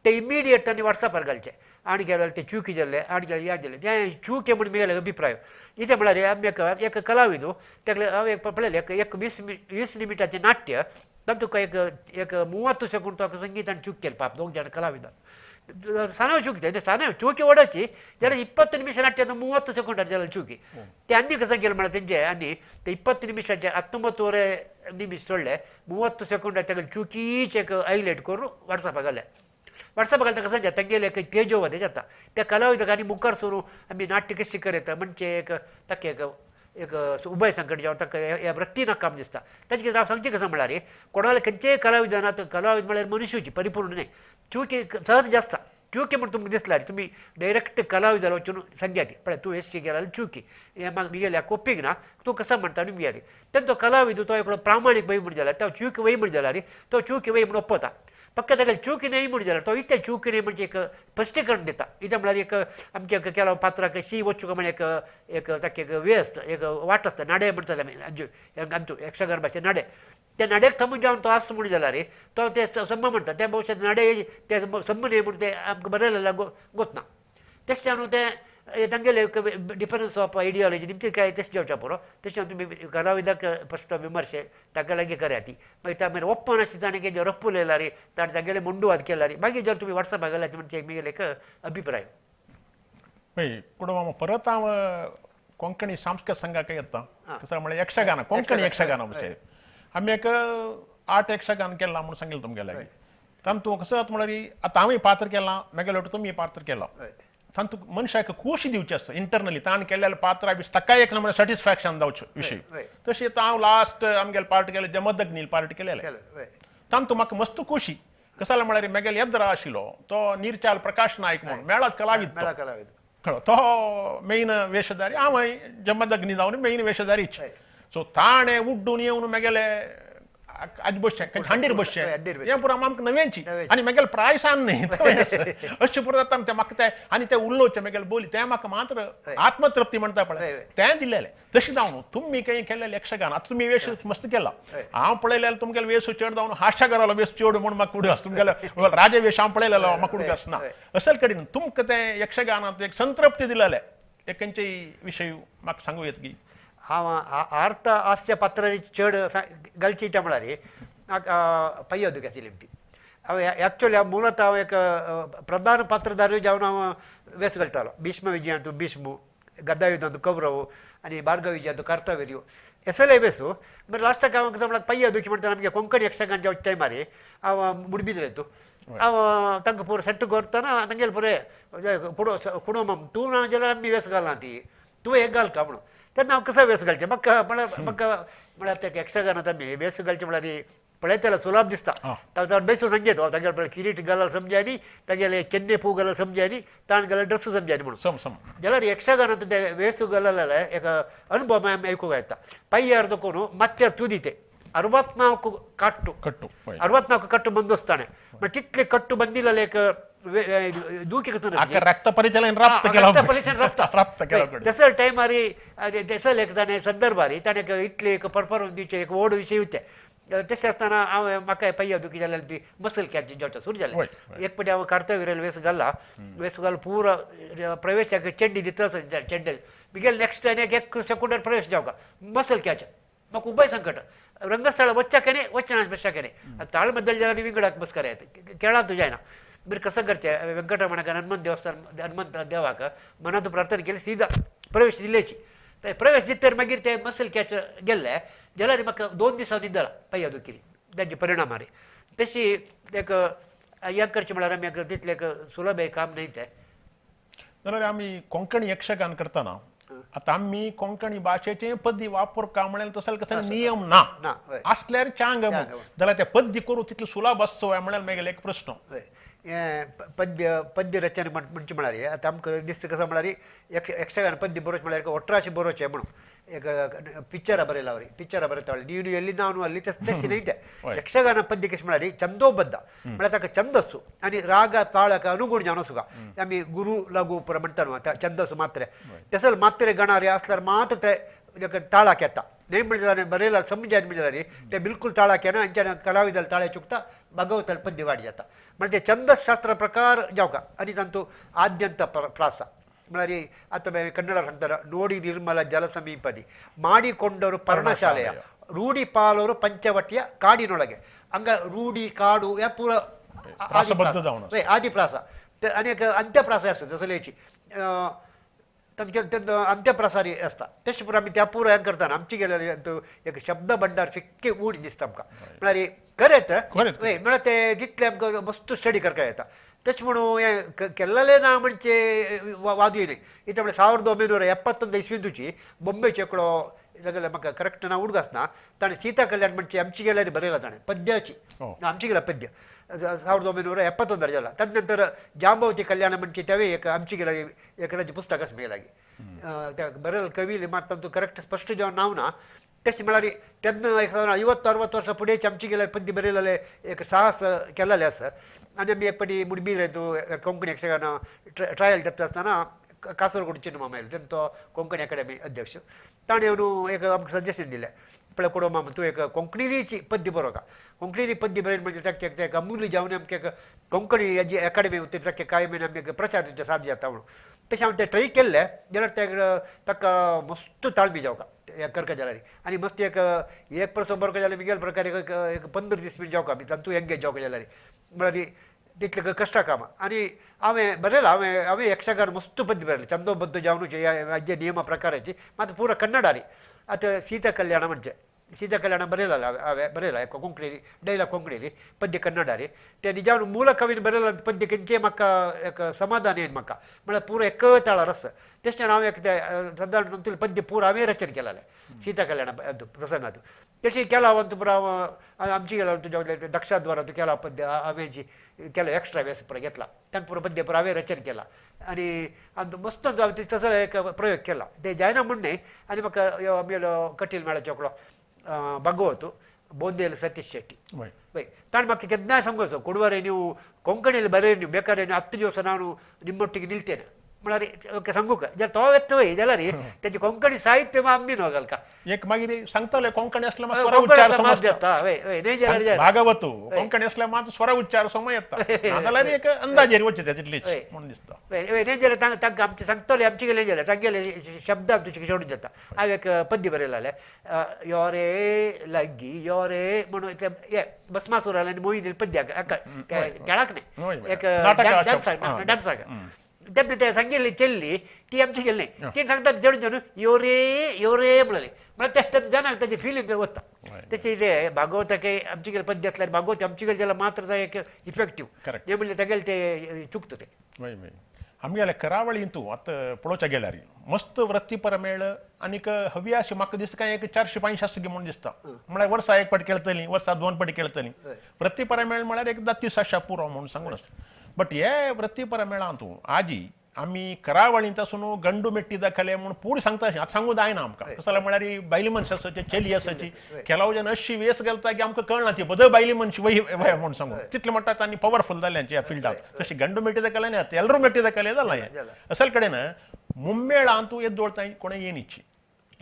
ते इमिडिएट तांणी वॉट्सॅपार घालचे आनी गेले ते चुकी जाल्ले आनी गेले हें जालें तें चुके म्हूण मिगेले अभिप्राय इतें म्हळ्यार आमी एक एक कलाविदू तेगेले हांवें एक पळयलें एक एक 20 निमिटाचें नाट्य तातूंत एक एक 30 सेकंड तो संगीतान चूक केली पाप दोग जाण कलाविदान ಸಣ್ಣ ಚೂಕಿ ಇದೆ ಸಣ್ಣ ಚೂಕಿ ಓಡೋಚಿ ಜರ 20 ನಿಮಿಷ ನಾಟ್ಯ 30 ಸೆಕೆಂಡ್ ಜರ ಚೂಕಿ ते ಅನ್ನಿ ಕಸ ಕೇಳಿ ಮಾಡತ್ತೆ ಅನ್ನಿ 20 ನಿಮಿಷ 19.5 ನಿಮಿಷ ಸೊಳ್ಳೆ 30 ಸೆಕೆಂಡ್ ತೆಗಲ್ ಚೂಕೀಚೆ ಹೈಲೈಟ್ ಕೊರು ವಾಟ್ಸಪ್ ಆಗಲ್ಲ ವಾಟ್ಸಪ್ ಆಗಲ್ಲ ಕಸ ತಂಗೇಲೆ तेजोवधे जाता त्या कलाविदाक आनी मुखार सरून आमी नाट्य कशी करता म्हणजे एक ताका एक एक उभय संकट जावन ताका ह्या वृत्ती नाका काम दिसता ताचे कितें हांव सांगचें कसं म्हळ्यार कोणाले खंयचेय कलाविदान आतां कलाविद म्हळ्यार मनुष्यूची परिपूर्ण न्हय चुकी सहज आसता चुकी म्हण तुमकां दिसल्यार तुमी डायरेक्ट कलाविदार वचून सांगया ती पळय तूं हें केल्यार चुकी हें म्हाका मिगेल्या कोपीक ना तूं कसो म्हणटा आनी मिगेली तेन्ना तो कलाविद तो एकलो प्रामाणीक वय म्हण जाल्यार तो चुकी वय म्हण जाल्यार तो चुकी वय म्हण ओपता फक्त ताका चुकी न्हय म्हण जाल्यार तो इतलें चुकी न्हय म्हणजे एक स्पश्टीकरण दिता. इतें म्हळ्यार एक आमच्या केला पात्राक शी वचूंक म्हण एक एक ताका एक वे आसता एक वाट आसता नाडे म्हणटाले आमी आमचो यक्षगान भाशेन नाडे त्या नाड्याक थांबून जावन तो आस म्हण जाल्यार तो ते संब म्हणटा त्या भविश्यात नाडे ते संब न्हय म्हण ते आमकां बरयलें गोतना तशें जावन ते तांगेले डिफरन्स ऑफ आयडियोलॉजी निमती काय तशें जावच्या पुरो तशें जावन तुमी कलाविदाक फस्ट विमर्शे ताका लागीं करात ती मागीर त्या मागीर ओपन आशिल्लें ताणें कितें रप्प उलयला रे ताणें तागेलें मुंडुवाद केला रे मागीर जर तुमी वॉट्सॅपार घाल्यात म्हणजे मिगेले एक अभिप्राय. पळय कुडो परत हांव कोंकणी सांस्कृतीक संघाक येता. कसं म्हळ्यार यक्षगान कोंकणी यक्षगान विशय आमी एक 8 यक्षगान केला म्हणून सांगितलं तुमगेले तांतू कसं जाता म्हळ्यार आतां हांवें पात्र केलां मेगेले वटेन तुमी पात्र केलां तांतू मनशाक खोशी दिवची आसता इंटरनली ताण केल्ल्या पात्रा बी ताका एक म्हळ्यार सॅटिस्फॅक्शन जावचो विशय तशें हांव लास्ट आमगेले पार्ट केले जमदग्नील पार्ट केलेले तांतू म्हाका मस्त खोशी कसाला म्हळ्यार मेगेले येद्रा आशिल्लो तो निर्चाल प्रकाश नायक म्हणून मेळात कलाविद कळ्ळो तो मेन वेशधारी हांव जमदग्नी जावन मेन वेशधारीच सो ताणें उड्डून येवन मेगेले आज बसचें हांडीर बसचें हें पुरो आमकां नव्यांची आनी मेगेले प्राय सान न्ही अशें पुरो जाता तें म्हाका तें आनी तें उलोवचें मेगेले बोली तें म्हाका मात्र आत्मतृप्ती म्हणटा पळय तें दिलेलें तशें जावन तुमी कांय केल्लें यक्षगान आतां तुमी वेश मस्त केला हांव पळयलें तुमगेले वेस चड जावन हास्याघरालो वेस चड म्हूण म्हाका उडगास तुमगेले राजवेश हांव पळयलेलो म्हाका उडगास ना असल कडेन तुमकां तें यक्षगानांत एक संतृप्ती दिलेलें एक खंयचेय विशय म्हाका सांगू येत की हांव आर्थ हास्य पात्रांनी चड घालची त्या म्हळ्यार पय्यो दुख्याची लिपी हांव एक्चुअली हांव मुळांत हांव एक प्रधान पात्रधारी जावन हांव वेस घालतालो भीष्म विजयांतू भीष्म गदायुद्धांतू कौरव आनी भार्गव विजयांतू कर्तवीर्य एसले वेसू मागीर लास्टाक हांव म्हळ्यार पय्यो दुखी म्हणटा आमगे कोंकणी यक्षगान जावचे टायमार हांव मुडबिद्रेंतू हांव तांकां पुरो सेट करतना तांगेले पुरे कुडो कुडो माम तूं ना जाल्यार आमी वेस घालना ती तूं एक घाल का म्हणून तेन्ना हांव कसो वेस घालचें म्हाका म्हळ्यार म्हाका म्हळ्यार ते यक्षगानांत आमी वेस घालचें म्हळ्यार पळयतल्यार सुलाभ दिसता ताका बेसून सांगेत तागेले पळय किरीट घालाल समजायनी तागेले केन्ने पू घालाल समजायनी ताण घाल्यार ड्रेस समजायनी म्हणून जाल्यार यक्षगानांत ते वेस घालले एक अनुभव आमी आयकूंक येता पय्यार दखून मात्यार तुदिते 64 ಕಟ್ಟು ಕಟ್ಟು 64 ಕಟ್ಟು ಬಂದೋಸ್ತಾನೆ ಬಟ್ ತಿತ್ಲೆ ಕಟ್ಟು ಬಂದಿಲ್ಲ एक ರಕ್ತ ಪರಿಚಲನೆ ರಕ್ತ ಪರಿಚಲನೆ ರಕ್ತ ರಕ್ತ ಕೆಲವು ದಸಲ್ ಟೈಮ್ ಆರಿ ದಸಲ್ एक ताणें संदर्भ आरी ताणें इतले एक परफॉर्मन्स दिवचें एक व्हड विशय उरते तशें आसतना हांवें म्हाका पय्या दुखी जाल्यार ती मसल कॅच जावचो सुरू जालें एक पटी हांवें कर्तव्य वेस घाला वेस घाल पूरा प्रवेशाक चेंडी दिता चेंडे मिगेल नेक्स्ट आनी एक सेकंडार प्रवेश जावका मसल कॅच म्हाका उबय संकट रंगस्थळ वच्चाकने वचना बसचाकने ताळमद्दल जाल्यार विंगडाक बसकार येता केळांत जायना मागीर कसं करचें वेंकटरमणाक हनुमंत देवस्थान हनुमंत देवाक मनांत प्रार्थना केली सीधा प्रवेश दिलेची प्रवेश दितर मागीर ते मसल कॅच गेल्ले जाल्यार म्हाका 2 दिसां न्हिदला पय्या दुखिली तांचे परिणाम आरे तशी एक हें करचें म्हळ्यार आमी तितलें एक सुलभ काम न्हय तें. जाल्यार आमी कोंकणी यक्षगान करतना आतां आमी कोंकणी भाशेचे पद्दी वापर का म्हळ्यार तसो कसो नियम ना आसल्यार चांग जाल्यार ते पद्दी करूं तितलो सुलभ आसचो म्हळ्यार मागीर एक प्रश्न. हें पद्य पद्य रचना म्हणचे म्हळ्यार आतां आमकां दिसता कसो म्हळ्यार यक्षगान पद्य बरोवचें म्हळ्यार 18 बरोवचें म्हणून एक पिक्चरां बरयला वरी पिक्चरां बरयता न्यू न्यू एल्ली नांव न्हू आसली तशें न्हय तें. यक्षगान पद्य कशें म्हळ्यार छंदोबद्ध म्हळ्यार ताका छंदस्सु आनी राग ताळाक अनुगुण जावन सुद्दां आमी गुरू लागू म्हणटा न्हू आतां छंदस्सु मात्रे तसो मात्रे गणारे आसल्यार मात्र ते ताळाक येता न्हय म्हणजे बरयला समजायन म्हणजे ते बिलकुल ताळाक येना आनी कलाविदाल ताळे चुकता भागवताल पद्य वाड जाता म्हणजे छंदशास्त्र प्रकार जावका आनी तांतू आद्यंत प्रासा म्हळ्यार आतां कन्नड सांगता ನೋಡಿ ನಿರ್ಮಲ ಜಲ ಸಮೀಪದಿ ಮಾಡಿಕೊಂಡರು ಪರ್ಣಶಾಲೆಯ ರೂಢಿ ಪಾಲವರು ಪಂಚವಟಿಯ ಕಾಡಿನೊಳಗೆ ಹಂಗ ರೂಢಿ ಕಾಡು या ಪೂರ ಆದಿಪ್ರಾಸ ಅನೇಕ ಅಂತ್ಯಪ್ರಾಸ आसता तसलेची अंत्यप्रासारी आसता तशें पुरो आमी त्या पुरो हें करतना आमची गेल्यार एक शब्द भंडार फिक्के उण दिसता आमकां म्हळ्यार खरें हय म्हळ्यार ते तितलें आमकां मस्त स्टडी करपाक येता तशें म्हणून हें केल्लें ना म्हणचे वादूय न्हय इतलें म्हळ्यार 1971 इस्वींतूची बॉम्बेचे एकलो सगळें म्हाका करेक्ट ना उडगास ना ताणें सीता कल्याण म्हणचे आमची गेल्यार बरयला ताणें पद्याची आमची गेल्या पद्य 1971 जाला तदनंतर जांबवती कल्याण म्हणचे तेवूय एक आमची गेल्यार एक ताचें पुस्तक आसा म्हगे लागीं त्या बरयलें कवी मात तांतूं करेक्ट स्पश्ट जावन नांव ना तशें म्हळ्यार तेन्ना एक 50-60 वर्सां फुडें आमची गेल्यार पद्य बरयलेलें एक साहस केल्लें आसा आनी आमी एक पाटी मुडबीर कोंकणी यक्षगान ट्रायल जाता आसतना कासरगोड चिन्नमामा आयलो तेन्ना तो कोंकणी अकादेमी अध्यक्ष ताणें येवन एक आमकां सजेशन दिलें पळय कोडो मामा तूं एक कोंकणीची पद्य बरोवका कोंकणी पद्य बरयलें म्हणजे ताका एक अमूल्य जावन आमकां एक कोंकणी हेजी अकादेमी उतर ताका कांय म्हयने आमी प्रचार दिवचो साध्य जाता म्हणून तशें हांवें तें ट्राय केल्लें जाल्यार ते ताका मस्त ताळमी जावका करका जाल्यार आनी मस्त एक एक प्रसंग बरोवका जाल्यार मिगेल प्रकार एक 15 दीस बीन जावका आमी तातूंत एंगेज जावका जाल्यार म्हळ्यार तितलें कश्टा कामां आनी हांवें बरयलां हांवें हांवें यक्षगान मस्त पद्य बरयलें छंदोबद्ध जावन हाजे नियमा प्रकाराची मात पुरो कन्नडारी आतां सीता कल्याण म्हणजे सीता कल्याण बरयला हांवें बरयला कोंकणी डैलॉग कोंकणी पद्य कन्नडा रे ते निजावन मूल कवीन बरयला पद्य खंयचें म्हाका एक समाधान येन म्हाका म्हळ्यार पुरो एक ताळार आसा तशें हांव एक सादारण पद्य पुरो हांवें रचन केलेलें सीता कल्याण प्रसंगांत तशें केला हांवें पुरो हांव आमची गेला तुज्या दक्षाद्वारांत केला पद्य हांवें जी केला एक्स्ट्रा वेस पुरो घेतला तांकां पुरो पद्य पुरो हांवें रचन केला आनी आनी मस्त तसो एक प्रयोग केला ते जायना म्हण न्हय. आनी म्हाका आमगेलो कटील मेळाचो एकलो भागवत बोंदेल सतीश शेट्टी वय ताणें म्हाका केन्नाय सांगोचो कुडवारे ನೀವು ಕೊಂಕಣಿಯಲ್ಲಿ ಬರೆಯ ನೀವು ಬೇಕಾದ್ರೆ ನೀವು 10 ದಿವಸ ನಾನು ನಿಮ್ಮೊಟ್ಟಿಗೆ ನಿಲ್ತೇನೆ म्हळ्यार ओके सांगूक जाल्यार तो वेत्त वय जाल्यार तेजे कोंकणी साहित्य आमी न्हू घालका एक मागीर सांगताले कोंकणी असल्यार मात स्वर उच्चार समजता वय वय न्हय जाल्यार भागवत कोंकणी असल्यार मात स्वर उच्चार समज येता नाजाल्यार एक अंदाजेर वचचे तितलीच म्हणून दिसता वय वय न्हय जाल्यार तांकां आमचें सांगतले आमचे गेले जाल्यार तांगेले शब्द आमचे सोडून जाता. हांवें एक पद्य बरयलें यो रे लग्गी यो रे म्हणून हे भस्मासुरान आनी मोहिनी पद्य खेळाक न्हय एक डान्साक डान्साक तेन्ना ते सांगिल्ली चेल्ली ती आमची गेली न्हय ती सांगता चड जण यो रे यो रे म्हणले म्हळ्यार ते जाणांक ताजें फिलींग वता. तशें ते भागवताक आमचे गेले पद्य आसल्यार भागवत आमचे गेले जाल्यार मात्र एक इफेक्टीव हें म्हणल्यार तागेलें ते चुकता तें. वय वय आमगेले करावळींतू आतां पळोवच्या गेल्यार मस्त वृत्तीपर मेळ आनीक हव्यास म्हाका दिसता काय एक 400-500 आसता म्हणून दिसता म्हळ्यार वर्सा एक पाटी खेळतली वर्सा 2 पाटी खेळतली वृत्तीपर मेळ म्हळ्यार एकदां 30 पुरो म्हणून सांगून आसता. बट हे वृत्तीपर मेळांतू आजी आमी करावळींत आसून गंडू मेट्टी दाखयले म्हूण पूर्ण सांगता आतां सांगू जायना आमकां कसो म्हळ्यार बायली मनशां आसाची चली आसाची केलाव जेन्ना अशी वेस घालता की आमकां कळना ती बद बायली मनशी वय वय म्हूण सांगू तितलें म्हणटा तांणी पवरफूल जालें ह्या फिल्डाक. तशी गंडू मेट्टी दाखयले न्ही आतां एलरू मेट्टी दाखयले जालां हें असल कडेन मुम्मेळांतू येदोळ कोणें येनिची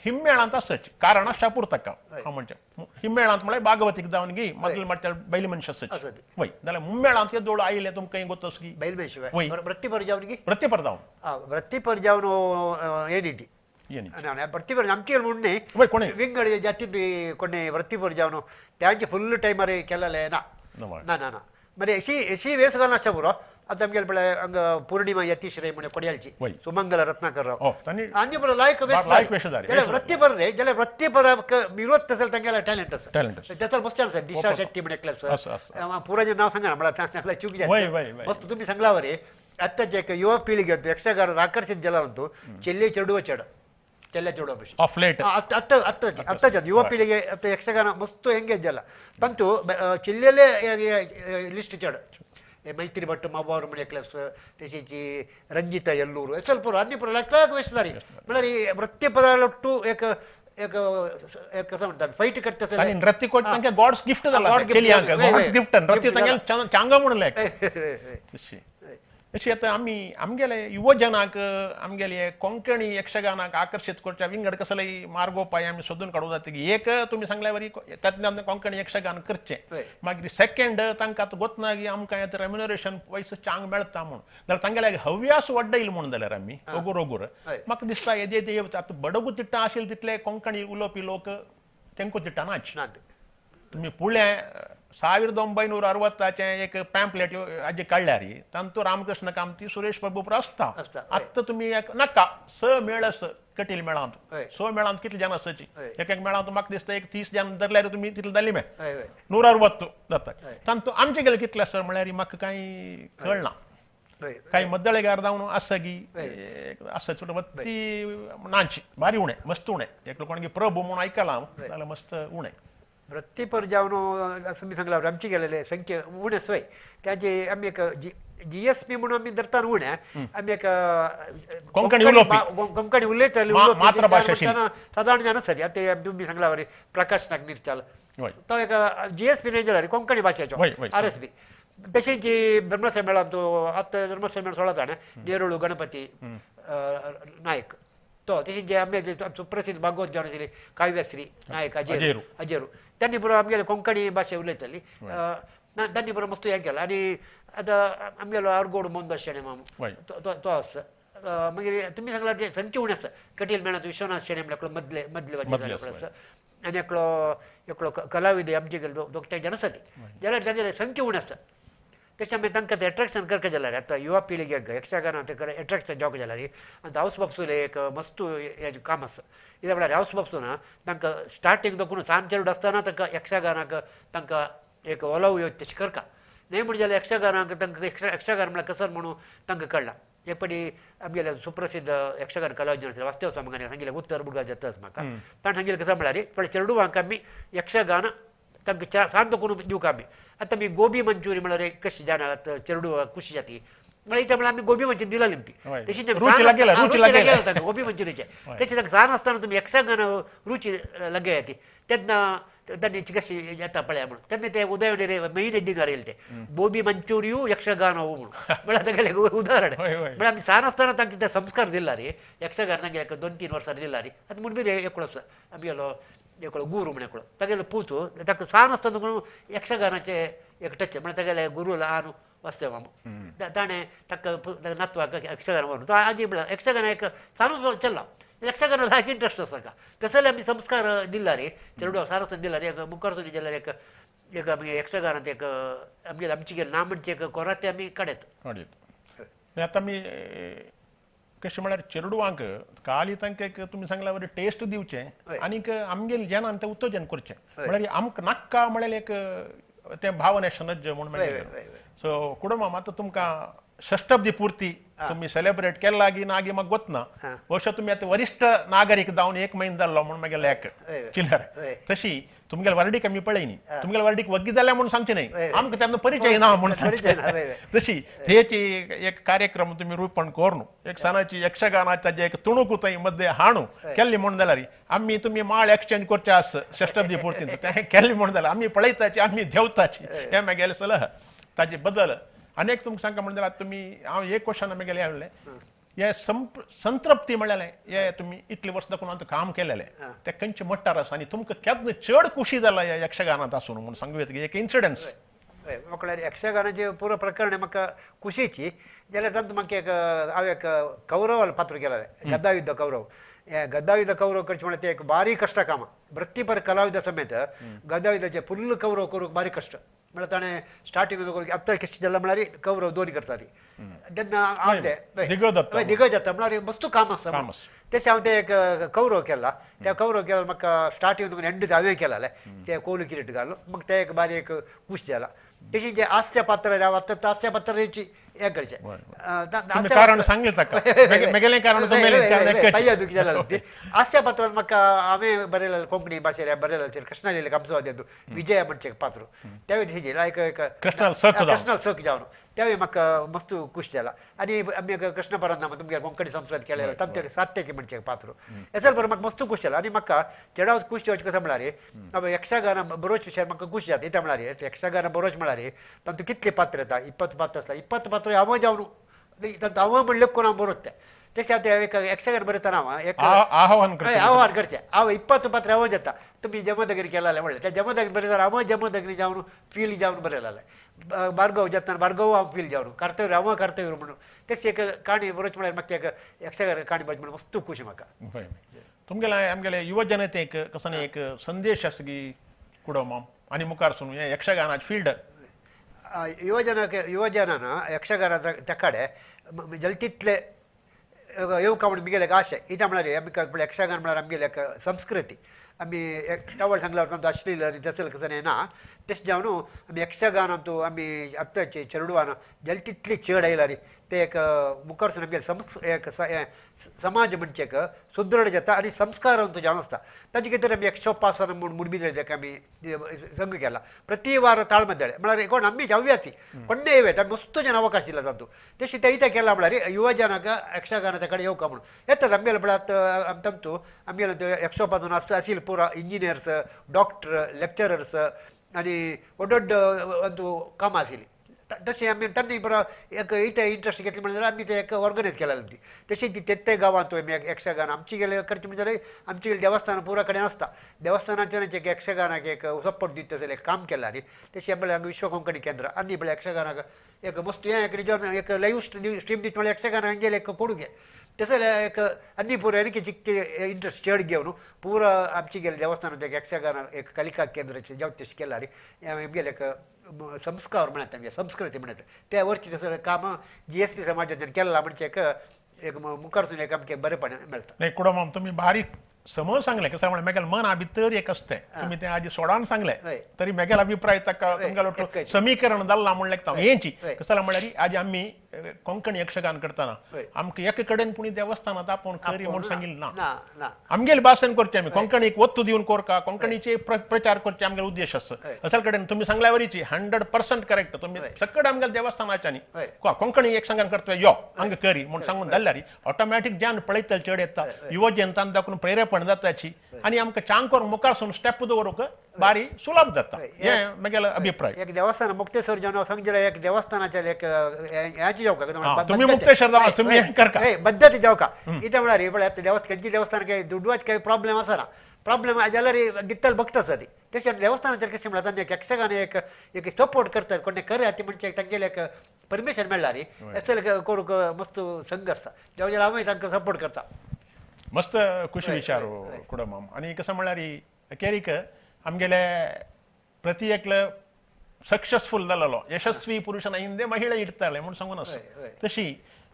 हिम्मेळांत आसची कारण आसच्या पुरता हांव म्हणचे हिम्मेळांत म्हळ्यार भागवतीक जावन गी मदले म्हटल्यार बैल मनश आसची वय जाल्यार मुम्मेळांत येदोळ आयिल्लें तुमकां गोत की बैल मनश वय वृत्तीपर जावन गी वृत्तीपर जावन वृत्तीपर जावन येनी ती वृत्तीपर आमची म्हूण न्हय कोणे विंगड जातींत कोणे वृत्तीपर जावन तांचे फुल्ल टायमार केलेलें ना ना ना ना मरे अशी अशी वेस घालून आसता पुरो. आतां आमगेले पळय हांगा पूर्णिमा यतीश रे म्हणे कोडयालची सुमंगल रत्नाकर राव आनी बरो लायक वेस जाल्यार वृत्तीपर रे जाल्यार वृत्तीपर विरोध तसो तांगेले टॅलंट आसा तेचो मस्त आसा. दिशा शेट्टी म्हण एकले आसा पुराचें नांव सांगना म्हळ्यार चूक जाता मस्त तुमी सांगला बरे. आतांचे एक युवा पिळगे यक्षगान आकर्शीत जाला न्हू चेल्ले चेडवा चेड चेल्ल्या चेडवा भशेन ऑफ लेट आतां आतांच्या युवा पिळगे आतां यक्षगान मस्त एंगेज जाला तांतू चिल्लेले लिस्ट चड मैत्री भट्ट माबावर म्हण एकले आसा तशीच रंजिता येल्लूर ಸ್ವಲ್ಪ आनी पुरो लाख वेसदारी म्हळ्यार वृत्तीपदालट्टू एक एक एक कसं म्हणटा फायट करता आनी नृत्य कोच तांकां गॉड्स गिफ्ट जाला चेलियांक गॉड्स गिफ्ट नृत्य तांगेलें चांगो म्हणलें तशी अशी आतां आमी आमगेले युवजनाक आमगेले कोंकणी यक्षगानाक आकर्शीत करच्या विंगड कसलेय मार्गोपाय आमी सोदून काडूं जाता की एक तुमी सांगल्या वरी तातूंतल्यान कोंकणी यक्षगान करचें मागीर सेकंड तांकां आतां गोतना की आमकां आतां रेम्युनरेशन पयसो चांग मेळटा म्हूण जाल्यार तांगेले हव्यास वाडयलो म्हूण जाल्यार आमी ओगोर ओगोर म्हाका दिसता येदे येदे आतां बडगू तिट्टा आशिल्ले तितले कोंकणी उलोवपी लोक तेंको तिट्टा नाच. तुमी पुळें 1960 एक पॅम्पलेट आजी काडल्यार तांतू रामकृष्ण कामती सुरेश प्रभू आसता. आतां तुमी नाका 6 मेळ आसा कटील मेळांत 6 मेळांत कितले जाण आसाची एक एक मेळांत म्हाका दिसता एक 30 जाण धरल्यार तुमी तितले जाली मे 160 जाता. तांतू आमचे गेले कितले आसा म्हळ्यार म्हाका कांय कळना कांय मद्दळेगार जावन आसा की आसा ती नाची बारी उणें मस्त उणें एकलो कोणगी प्रभू म्हूण आयकलां हांव जाल्यार मस्त उणें. वृत्तीपर जावन तुमी सांगला आमचे गेलेले संख्य उणेच वय ताजे आमी एक जी एस पी म्हणून आमी धरता उणें आमी एक कोंकणी कोंकणी उलयताले सादारण जाण आसता आतां तुमी सांगला वरी प्रकाश नाग मिरचाल तो एक जी एस पी न्हय जाल्यार कोंकणी भाशेचो आर एस पी. तशेंच धर्मसम्मेळान तो आतां धर्मसम्मेळ सोळा जाण नेरुळू गणपती नायक तो तशेंच जे आमगे सुप्रसिद्ध भागवत जावन आशिल्ली काव्यश्री नायक अजेरू अजेरू त्यांनी बरोबर आमगेले कोंकणी भाशे उलयताली त्यांनी बरोबर मस्त हें केलां. आनी आतां आमगेलो आरगोड मोंदो शेणे माम तो आसा. मागीर तुमी सांगला ते संख्य उणें आसा कटील मेळांत विश्वनाथ शेणे म्हणल्यार एकलो मदले मदले वाचें आसा आनी एकलो एकलो कलाविद आमचे गेले दोग जाण आसा ती जाल्यार तांगेले संख्य उणें आसता. तशें आमी तांकां तें एट्रेक्शन करका जाल्यार आतां युवा पिळग्याक यक्षगान एट्रेक्शन जावंक जाल्यार आनी हावस बापसूले एक मस्तू हें काम आसा. कित्याक म्हळ्यार हावस बापसू ना तांकां स्टार्टींग दोकून सान चेडूं आसतना तांकां यक्षगानाक तांकां एक ओलाव येवचें तशें करका. न्हय म्हण जाल्यार यक्षगानाक तांकां यक्षगान म्हळ्यार कसर म्हणून तांकां कळ्ळां. एक पटी आमगेले सुप्रसिद्ध यक्षगान कलाविद्वान आसले वास्तव स्वामी सांगिल्लें उत्तर बुडगा जाताच म्हाका ताणें सांगिल्लें कसं म्हळ्यार पण चेडवांक आमी यक्षगान तांकां सान करून दिवंक आमी. आतां आमी गोबी मंचुरी म्हळ्यार कशी जाणा चेडवां खुशी जाती म्हळ्यार इतलें म्हळ्यार आमी गोबी मंचुरी दिला ती तशी तांकां गोबी मंचुरीचे तशें तांकां सान आसतना तुमी यक्षगान रुची लागया ती तेन्ना तांणी कशी येता पळया म्हणून तेन्ना ते उदयवणे मेन हेडिंगार येयले ते गोबी मंचुरियू यक्षगान हो म्हणून म्हळ्यार तागेलें उदाहरण. म्हळ्यार आमी सान आसतना तांकां ते संस्कार दिला रे यक्षगान तांगे 2-3 वर्सां दिला रे. आतां म्हणबी रे एकलो आमगेलो एकलो गुरू म्हण एकलो तागेलो पूत ताका सान आसतना म्हणून यक्षगानाचें एक टच म्हळ्यार तागेले गुरूला आनु वास्तव मामू ताणें ताका नातवाक यक्षगान व्हरून तो आजी म्हळ्यार यक्षगान एक सानूच चल्ला यक्षगान लायक इंट्रस्ट आसा ताका. तसले आमी संस्कार दिला रे चेडवा सान आसतना दिला रे. एक मुखार जाल्यार एक एक आमी यक्षगानांत एक आमगेले आमचे गेले ना म्हणचे एक कोराते आमी काडत. आतां आमी कशें म्हळ्यार चेडवांक काली तांकां एक तुमी सांगल्या बरें टेस्ट दिवचें आनीक आमगेले जेनान तें उत्तेजन करचें म्हळ्यार आमकां नाक्का म्हळ्यार एक तें भावनेशनच म्हूण मेळ्ळें. सो कुडमाम आतां तुमकां षष्टब्दी पूर्ती तुमी सेलेब्रेट केला गी ना गी म्हाका गोतना बहुशा तुमी आतां वरिश्ठ नागरीक जावन 1 म्हयनो जाल्लो म्हूण मागीर लेख चिल्लर तशी तुमगेले वर्डीक आमी पळयनी तुमगेले वर्डीक वग्गी जाल्या म्हूण सांगचें न्हय आमकां तेन्ना परिचय ना म्हूण सांगचें. तशी तेची एक कार्यक्रम तुमी रूपण करून एक सणाची यक्षगानाची ताजें एक तुणूक थंय मद्दे हाणू केल्ली म्हूण जाल्यार आमी तुमी माळ एक्सचेंज करचे आस षष्टब्दी पूर्तीन तें केल्ली म्हूण जाल्यार आमी पळयताची आमी देंवताची हें मागेलें सलह ताजे बदल. आनी एक तुमकां सांगता म्हण जाल्यार तुमी हांव एक क्वेश्चन आमी गेलें हाडलें हे संतृप्ती म्हणलें हे तुमी इतले वर्स दाखोवन आतां काम केलेलें तें खंयचे मट्टार आसा आनी तुमकां केन्ना चड खुशी जाला ह्या यक्षगानांत आसून म्हूण सांगू येता एक इन्सिडन्स. हय म्हाका म्हळ्यार यक्षगानाचें पुरो प्रकरण म्हाका खुशीची जाल्यार तातूंत म्हाका एक हांव एक कौरवाल पात्र केलेलें गद्दायुद्ध कौरव. हे गद्दायुद्ध कौरव करचें म्हळ्यार तें एक बारीक कश्ट कामां वृत्तीपर कलाविदा समेत गद्दायुद्धाचें फुल्ल कौरव करूंक बारीक कश्ट म्हळ्यार ताणें स्टार्टींग आतां कशें जालां म्हळ्यार कौरव दोन करता ती तेन्ना हांव तें दिगज जाता म्हळ्यार मस्तू काम आसता. तशें हांव तें एक कौरव केला त्या कौरव केला म्हाका स्टार्टींग एंड हांवें केलालें तें कोलू किरीट घालो म्हाका तें एक बारीक एक खूश जाला. तशी जे आस्या पात्र हांव आतां आस्या पात्राची हें करचें आस्या पात्रान म्हाका हांवें बरयलें कोंकणी भाशेर बरयलें कृष्णालेले कंसवाद्यांतू विजया म्हणचें एक पात्र त्यावेळी हेजेर एक कृष्णाल सक जावन त्यावेळी म्हाका मस्त खूश जाला. आनी आमी कृष्ण परंदाम तुमगे कोंकणी संस्कृत केलें तांचे सात्यकी म्हणचें पात्र हेचल बरें म्हाका मस्त खूश जाला. आनी म्हाका चेडावत खूश जावचें कसं म्हळ्यार यक्षगान बरोच विशयार म्हाका खूश जाता. कितें म्हळ्यार यक्षगान बरोच म्हळ्यार तातूंत कितले पात्र येता 20 पात्र आसता 20 पात्र हांव जावन तांतूत हांव म्हणलें कोण हांव बरोच तें तशें आतां एक यक्षगान बरयतना हांव एक आव्हान करचें हांव 20 पात्र हांव जाता तुमी जमदग्नी केलालें म्हणलें त्या जमदग्नी बरयतना हांव जमदग्नी जावन फील जावन बरयलालें भार्गव जातना भार्गव हांव फील जावन कर्तव्य हांव कर्तव्य म्हणून तशी एक काणी बरोच म्हळ्यार म्हाका एक यक्षगान काणी बरोच म्हणून मस्त खुशी म्हाका. तुमगेले आमगेले युवा जनतेक कसो एक संदेश आसा की कुडोमाम आनी मुखार सून हें यक्षगानाचें फिल्ड युवजनान यक्षगानाच्या त्या कडेन जलतीतले येवका म्हण आमगेले एक आशय. कित्याक म्हळ्यार आमकां यक्षगान म्हळ्यार आमगेले एक संस्कृती आमी तवळ सांगल्यार तांचो अश्लील आनी तसलें कसलें ना तशें जावन आमी यक्षगानांतू आमी आतांचे चेडवान जलतीतले चेड आयला रे ते एक मुखारसून आमगेले एक समाज म्हणचे एक सुदृढ जाता आनी संस्कारवंत जावन आसता. ताजे खातीर आमी यक्षोपासन म्हूण मुडबिद्रे ताका आमी संघ केला प्रति वार ताळमद्दळे म्हळ्यार कोण आमी हव्यासी कोण्णेय येत आमी मस्त जन अवकाश दिला तातूंत तशें ते कित्याक केलां म्हळ्यार युवजनाक यक्षगानाच्या कडेन येवका म्हणून येतात आमगेले म्हळ्यार तांतू आमगेले यक्षोपासन आसता आशिल्ले पुरा इंजिनियर्स डॉक्टर लेक्चरर्स आनी व्हड व्हड अंतू कामां आशिल्लीं. तशें आमी तांणी बरो एक इतें इंट्रस्ट घेतलें म्हणल्यार आमी तें एक ऑर्गनायज केलें ती तशें ती ते गांवांत आमी यक्षगान आमचे गेले करचें म्हणजे आमचे गेले देवस्थान पुरा कडेन आसता देवस्थानाचेर एक यक्षगानाक एक सपोर्ट दिता तसलें एक काम केलां न्ही. तशें म्हळ्यार हांगा विश्व कोंकणी केंद्र आनी म्हळ्यार यक्षगानाक एक मस्त हें एक रिजन एक लायव स्ट्रीम दिता म्हळ्यार यक्षगान हांगेलें एक कोडुगे तसं एक आनी पुरो आनी चिक्के इंट्रस्ट चड घेवन पुरो आमचे गेले देवस्थानात एक यक्षगान एक कलिका केंद्राचे जावं केला रे आमगेले एक संस्कार म्हणत आमगे संस्कृती म्हणत त्या वर्षी तसं काम GSP समाजाच्यान केला म्हणजे एक एक मुखारसून एक आमचें बरेपण मेळटा. नाही कुडोमाम तुमी बारीक समज सांगलें कसं म्हळ्यार मेगेल मन भितर एक आसतें तुमी तें आजी सोडान सांगलें तरी मेगेल अभिप्राय ताका तुमगेलो समीकरण जाल्लां म्हण लेगता हेंची कसं म्हळ्यार आजी आमी कोंकणी यक्षगान करतना आमकां एक कडेन पुणी देवस्थानात आपोवन करी म्हूण सांगिल्लें ना. आमगेले भाशेन करचें आमी कोंकणीक वत्तू दिवन कोरका कोंकणीचे प्रचार करचे आमगेलो उद्देश आसा. असल कडेन तुमी सांगल्या वरीची 100% करेक्ट. तुमी सगळे आमगेले देवस्थानाच्यांनी कोंकणी यक्षगान करता यो हांगा करी म्हूण सांगून जाल्यार ऑटोमॅटीक ज्यान पळयतले चड येता युवा जनतान दाखोवन प्रेरेपण जाताची आनी आमकां चांग मुखार सून स्टेप दवरूंक बारी सुलभ जाता हें म्हगेलो अभिप्राय. एक देवस्थान मुक्तेश्वर जावन सांगचे एक देवस्थानाचे एक हेची जावका तुमी मुक्तेश्वर जावन तुमी करका पद्दती जावका इतें म्हळ्यार पळय आतां देवस्थान खंयची देवस्थान काय दुडवाच काही प्रॉब्लेम आसना प्रॉब्लेम जाल्यार गित्तल बघत आसा ती तशें देवस्थानाचेर कशें म्हळ्यार तांणी यक्षगान एक एक सपोर्ट करतात कोण करे ती म्हणजे तांगेले एक परमिशन मेळ्ळा न्ही असेल करूंक मस्त संघ आसता जेव्हा हांवूय तांकां सपोर्ट करता. मस्त खुशी विचार कुडोमाम. आनी कसं म्हळ्यार अखेरीक आमगेले प्रति एकले सक्सेसफुल जालेलो यशस्वी पुरुषान हिंदे महिला इडताले म्हूण सांगून आसा तशी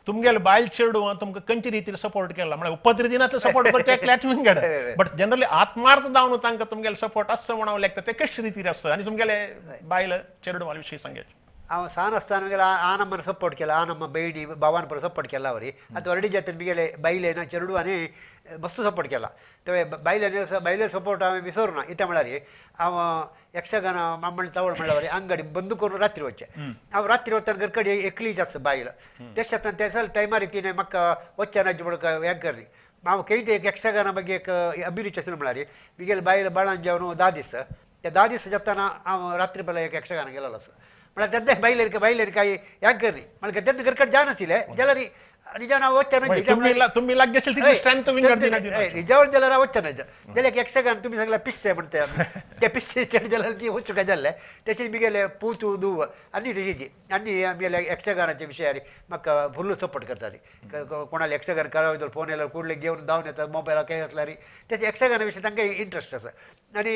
तुमगेले बायल चेडूं तुमकां खंयचे रितीन सपोर्ट केला म्हळ्यार उपद्र दिनातले सपोर्ट करचे एकल्याच विंगड बट जनरली आत्मार्थ जावन तांकां तुमगेले सपोर्ट आसता म्हूण हांव लेखता तें कशे रितीर आसता आनी तुमगेले बायल चेडवां विशीं सांगें. हांव सान आसतना मिगेले आनम्मन सपोर्ट केला आनम्म बयणी भावान पुरो सपोर्ट केला वरी आतां ऑलरेडी जाता मिगेले बायलेन चेडवांनी मस्त सपोर्ट केला ते बायलेन बायले सपोर्ट हांवें विसरूना ना. इतें म्हळ्यार हांव यक्षगान आमण तवळ म्हणल्यार वरी अंगडी बंद करून रात्री वचचें हांव रात्री वतना घरकडेन एकलीच आसा बायल तेश आसतना ते टायमार तिणें म्हाका वच्चें म्हणून हें करली हांव खंयच एक यक्षगाना ಬಗ್ಗೆ एक अभिरुची आसली म्हळ्यार मिगेले बायल बाळान जेवन 10 दीस ते 10 दीस जातना हांव रात्री पळय एक यक्षगान गेलेलो आसा म्हळ्यार तेन्ना बायलेर बायलेर काय हें करली म्हळ्यार तेन्ना घरकडेन जायनाशिल्लें जाल्यार निजान हांव वच्चें निजावर जाल्यार हांव वच्चें जाल्यार एक यक्षगान तुमी सांगला पिश्शे म्हणटा आमी ते पिश्शे स्टेट जाल्यार ती वचूंक काय जाल्लें तशेंच मिगेले पूत धूव आनी तशीच आनी आमगेले यक्षगानाच्या विशयार म्हाका फुल्ल सपोर्ट करताली. कोणाले यक्षगान करावं फोन येयल्यार कुडले घेवन धांवन येता मोबायलार काय आसल्यार तशें यक्षगाना विशय तांकां इंट्रस्ट आसा. आनी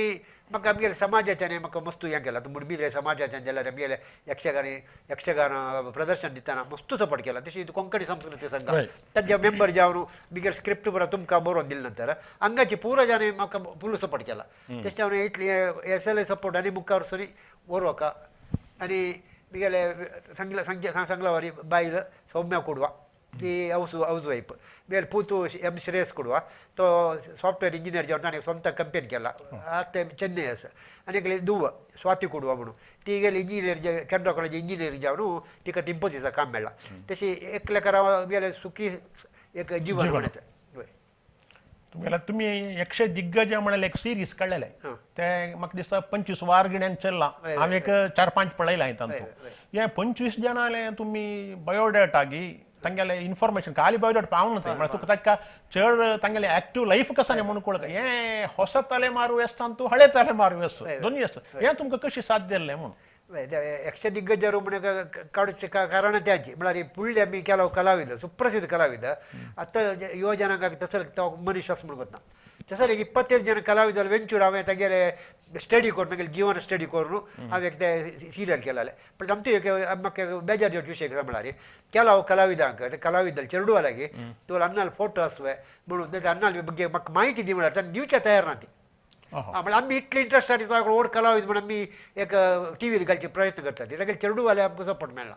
म्हाका आमगेले समाजाच्यान म्हाका मस्त हें केलां आतां मुडबिद्रे समाजाच्यान जाल्यार आमगेले यक्षगान यक्षगान प्रदर्शन दितना मस्त सपोर्ट केला. तशी कोंकणी संस्कृती संघ तांचे मेंबर जावन मिगेले स्क्रिप्ट बरो तुमकां बरोवन दिले नंतर हांगाची पुरो जाणे म्हाका फुल सपोर्ट केला. तशें हांवें इतली एस सपोर्ट आनी मुखार सरी बरोवका आनी मिगेले सांगला सांगला वरी बायल सौम्या कुडवा ती हावस हावस वायफ मिगेले पूत एम श्रेयस कुडवा तो सॉफ्टवेअर इंजिनियर जावन ताणें स्वता कंपेन केला आतां चेन्नय आसा. आनी एकली धुव स्वाती कुडवा म्हणून ती गेली इंजिनियर केनरा कॉलेज इंजिनियर जावन तिका तिंपतीचा काम मेळ्ळां. तशी एकलेकार हांव गेले सुखी एक जीवन म्हणटा. तुमगेल्या तुमी यक्ष दिग्गज म्हळ्यार एक सिरीज काडलेले ते म्हाका दिसता 25 वार गिण्यान चल्लां हांवें एक 4-5 पळयलां हांवें तातूंत हे 25 जाणांले तुमी बायोडाटा गी तांगेले इन्फॉर्मेशन खाली बायोडाटा पावना ते म्हळ्यार तुका ताका चड तांगेले एक्टिव लायफ कसं न्ही म्हणून कळटा हें ಹೊಸ ತಲೆಮಾರು ಎಷ್ಟು ಅಂತೂ ಹಳೆ ತಲೆಮಾರು ಎಷ್ಟು दोन्ही आसता हें तुमकां कशें साध्य जालें म्हणून. ಯಕ್ಷ ದಿಗ್ಗಜರು ಕಾಡುಚ ಕಾರಣ त्याची म्हळ्यार फुडले आमी ಕೆಲವು ಕಲಾವಿದ ಸುಪ್ರಸಿದ್ಧ ಕಲಾವಿದ आतां युवा जनांक तसो तो मनीस आसा म्हणून ಗೊत्ना तसो एक 25 जण कलाविद वेंचूर हांवें तागेले स्टडी करून मागीर जीवन स्टडी करून हांवें एक ते सिरियल केलेलें. पण आमचो एक म्हाका बेजार जावचे विशय कितें म्हळ्यार ಕೆಲವು कलाविदांक ते कलाविद चेडवा लागी तुला अन्नाल फोटो आसवे म्हणून अन्नाल ಬಗ್ಗೆ म्हाका माहिती दी म्हळ्यार तांणी दिवच्या तयार ना ती. म्हळ्यार आमी इतले इंट्रस्ट आनी तो व्हड कलाविद म्हण आमी एक टीव्हीर घालचे प्रयत्न करतात तागेले चेडूवाले आमकां सपोर्ट मेळ्ळा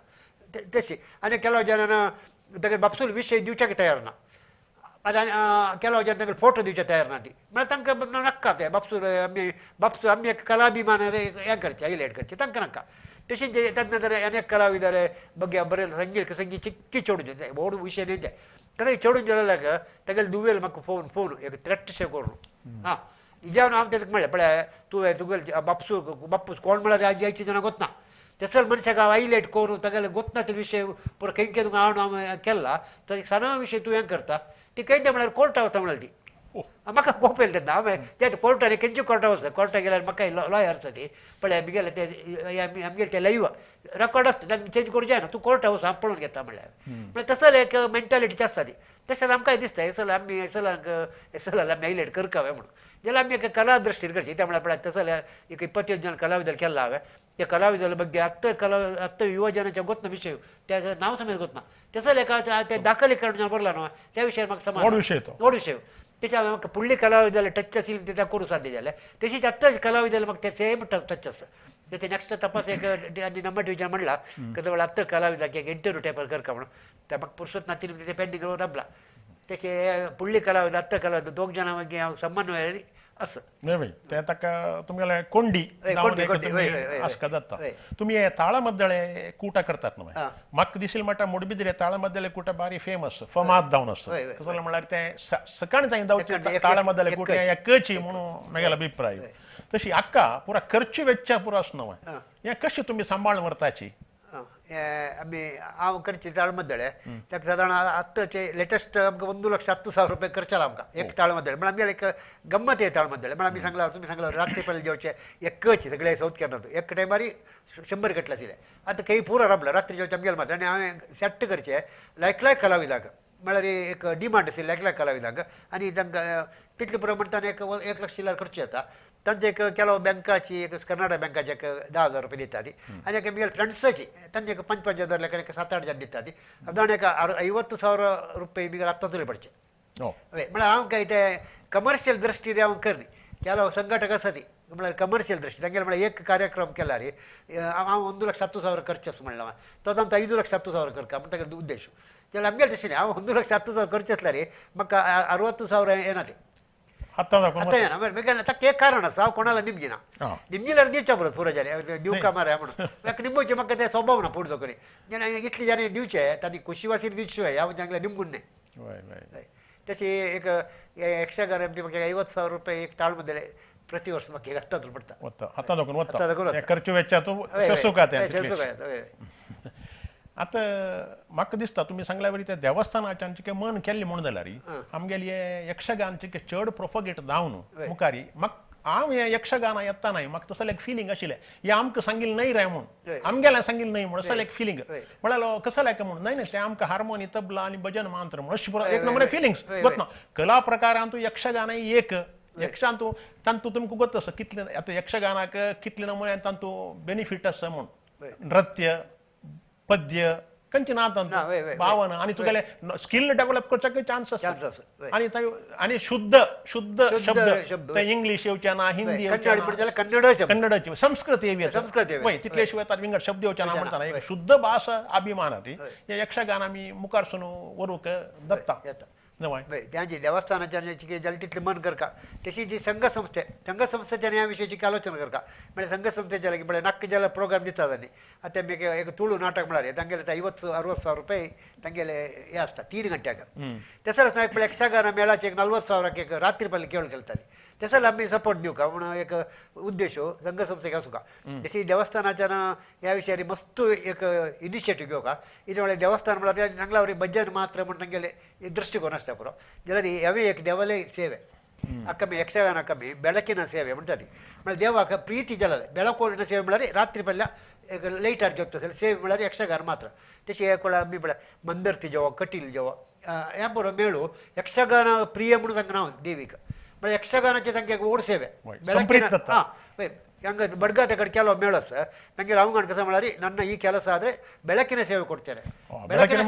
तशी. आनी ಕೆಲವು जनान तागेले बापसूल विशय दिवच्याक तयार ना आनी ಕೆಲವು जन तागेले फोटो दिवचे तयार ना ती म्हळ्यार तांकां नाका ते बापसूल आमी बापसूल आमी एक कलाभिमान हें करचें हायलायट करचें तांकां नाका. तशेंच तेन्ना तर अनेक कलाविदारे बघ्या बरें संगीत संगीत चिक्की चेडून व्हड विशय न्ही ते ताका चेडून जाल्यार तागेले दुवेल म्हाका फोन फोन एक थ्रेट करून हां निजावन हांव तेका म्हळें पळय तुवें तुगेले बापसू बापूस कोण म्हळ्यार आजी आयची जाणां गोतना तसो मनशाक हांव हायलायट करून तागेले गोतना ते विशय पुरो खंय खंय तुका हांव हांव केला तर सणा विशय तूं हें करता ती खंय ते म्हळ्यार कोर्टा वता म्हळ्यार ती म्हाका कोप येयलें तेन्ना हांवें ते कोर्टान खंयचे कोर्टा वचत कोर्टा गेल्यार म्हाका लॉयर आसता ती पळय आमगेले ते आमगेले ते लायव रेकॉर्ड आसता तेन्ना चेंज करूं जायना तूं कोर्टा वच हांव पळोवन घेता म्हणल्यार म्हळ्यार तसो एक मेंटालिटी आसता ती तशेंच आमकांय दिसता हेसर आमी हेसलांक हेसलां आमी हायलायट करका हांवें म्हणून जाल्यार आमी एक कला दृश्टीन करची त्या म्हळ्यार पळय तसो एक 25 जन कलाविदल केला हांवें त्या कलाविदल ಬಗ್ಗೆ ಹತ್ತು ಕಲಾ 10 ಯುವ ಜನच्या गोत विषय त्या नाव समेत गोत ना तसं लेखा ते दाखलीकरण बरला ना त्या विषयार म्हाका समान व्हड विशय तो व्हड विशय तशें हांवें म्हाका फुडली कलाविदल टच आशिल्ली ते करूं साध्य जालें तशीच आत्तां कलाविदल म्हाका ते सेम टच आसा ते नेक्स्ट तपास एक आनी नंबर डिविजन म्हणला कसं वेळा आत्तां कलाविदाक एक इंटरव्यू टायपार करका म्हणून त्या म्हाका पुरसत ना ते पेंडींग राबला तशें फुडली कलाविद आत्तां कलाविद दोग जाणां मागीर हांव समन्वय असं न्हय ते ताका तुमगेले कोंडी आसका जाता तुमी हे ताळमद्दळे कूटा करतात न्हय म्हाका दिसील म्हणटा मुडबिद्रे ताळमद्दळे कूटा बारी फेमस फमाद जावन आसा कसलें म्हणल्यार ते सकाळी थंय जावचे ताळमद्दळे कूट एकची म्हणून म्हगेलो अभिप्राय तशी आक्का पुरा खर्च वेच्चा पुरो आसा न्हय हें कशें तुमी सांबाळून व्हरताची आमी हांव करचे ताळमद्दळे ताका सादारण आत्ताचे लेटस्ट आमकां 1,10,000 रुपये खर्च आला आमकां एक ताळमद्दळे म्हळ्यार आमगेले एक गम्मत आहे ताळमद्दळे म्हळ्यार आमी सांगला तुमी सांगला रात्री पयलीं जेवचे एकच सगळे सौत करना एक टायमारी 100 कटले आशिल्ले आतां काही पुरो राबलो रात्री जेवचे आमगेले मात्र आनी हांवें सेट्ट करचे लायक लायक कलाविदाक म्हळ्यार एक डिमांड आशिल्ली लायक लायक कलाविदांक आनी तांकां तितले पुरो म्हणटा 1 लाख शिल्लर खर्च येता तांचे एक ಕೆಲವು बँकाची एक कर्नाटक बँकाचे एक 10,000 रुपये दिता ती आनी एक आमगेले फ्रेंड्साची तांचे एक 5-5 हजार लेखा एक 7-8 जण दिता ती सादारण एक 50,000 रुपये मिगेले आत्तां पडचे हय म्हळ्यार हांव काय ते कमर्शियल दृश्टीन हांव करनी ಕೆಲವು संघटक आसा ती म्हळ्यार कमर्शियल दृश्टी तांगेले म्हळ्यार एक कार्यक्रम केल्यार हांव 1,10,000 खर्च आसा म्हणला तो तांचो 5,10,000 करका म्हण तागेलो उद्देश जाल्यार आमगेले तशें न्ही हांव 1,10,000 खर्च आसल्यार म्हाका 60,000 येना ते तक एक कारण आसा हांव कोणाला निमगिना निमगिल्यार दिवच्या परत पुरो जालें दिवका मारे म्हणून म्हाका निमगचे म्हाका ते स्वभाव ना पुढे करी जेन्ना इतले जाणां दिवचे तांणी खुशी वासीन दिवचे हांव तांकां निमगून न्हय तशी एक यक्षगान ती म्हाका 50,000 रुपये एक ताळमद्दळे प्रति वर्ष म्हाका एक हत्ता पडटा हत्ता खर्च वेच्चा आतां म्हाका दिसता तुमी सांगल्या वरी त्या देवस्थानाच्यान चिके मन केल्लें म्हणून जाल्यार आमगेले हे यक्षगान चिके चड प्रोपोगेट जावन मुखारी म्हाका हांव हें यक्षगाना येता न्हय म्हाका तसलें एक फिलींग आशिल्लें हें आमकां सांगिल्लें न्हय रे म्हूण आमगेलें सांगिल्लें न्हय म्हूण असलें एक फिलींग म्हळ्यार कसलें म्हूण न्हय न्हय तें आमकां हार्मोनी तबला आनी भजन मंत्र म्हूण अशें पुरो एक नंबर फिलिंग्स गोत ना कला प्रकारांतू यक्षगान एक यक्षांतू तांतू तुमकां गोत आसा कितले आतां यक्षगानाक कितले नमुने तांतू बेनिफीट आसा म्हूण नृत्य पद्य खंयचे ना तांतू भावना आनी तुगेले स्किल डेव्हलप करच्याक चान्स आसा आनी आनी शुद्ध शुद्ध शब्द ते इंग्लीश येवचे ना हिंदी येवचे ना कन्नड कन्नडाची संस्कृत येवी संस्कृत वय तितले शिवाय तार विंगड शब्द येवचे ना म्हणटा एक शुद्ध भास अभिमान ती हे यक्षगान आमी मुखार सून व्हरूंक दत्ता न्हय त्यांची देवस्थानाच्या जाल्यार तितलें मन करका तशी जी संघसंस्थे संघसंस्थेच्या ह्या विशयाची आलोचना करका म्हळ्यार संघसंस्थेच्या लागीं म्हळ्यार नाक्क जाल्यार प्रोग्राम दिता तांणी आतां आमी एक तुळू नाटक म्हळ्यार तांगेले 50-60,000 रुपये तांगेले हे आसता 3 घंट्याक तसोच एक पळय यक्षगान मेळाचे एक 40,000 एक रात्री पयलीं खेळ खेळटाली तसोच आमी सपोर्ट दिवका म्हणून एक उद्देश संघसंस्थेक आसूका तशी देवस्थानाच्यान ह्या विशयार मस्त एक इनिशिएटीव घेवका इतलें म्हळ्यार देवस्थान म्हळ्यार सांगला वरी भजन मात्र म्हण तांगेले दृश्टिकोन आसता पुरो जाल्यार हेवूय एक देवाले सेवे अक्कमी यक्षगान अक्कमी ಬೆಳಕಿನ ಸೇವೆ म्हणटाली म्हळ्यार देवाक प्रीती जालें ಬೆಳಕೋಡಿನ ಸೇವೆ म्हळ्यार रात्री पयल्या एक लैटार जोडटा सेवे म्हळ्यार यक्षगान मात्र तशें एक वेळा आमी म्हळ्यार मंदर्ती जेवो कटील जेवो हें बरो मेळू यक्षगान प्रिय म्हणून तांकां नांव देवीक म्हळ्यार यक्षगानाचे तांकां एक व्हड सेवे हां ಹಂಗೆ ಬಡ್ಗಾತೆ ಕಡೆ ಕೆಲವು ಮೇಳ ಸರ್ ನನಗೆ ರಾಮಗಣ ಕಸ ಮಾಡಾರಿ ನನ್ನ ಈ ಕೆಲಸ ಆದರೆ ಬೆಳಕಿನ ಸೇವೆ ಕೊಡ್ತೇನೆ ಬೆಳಕಿನ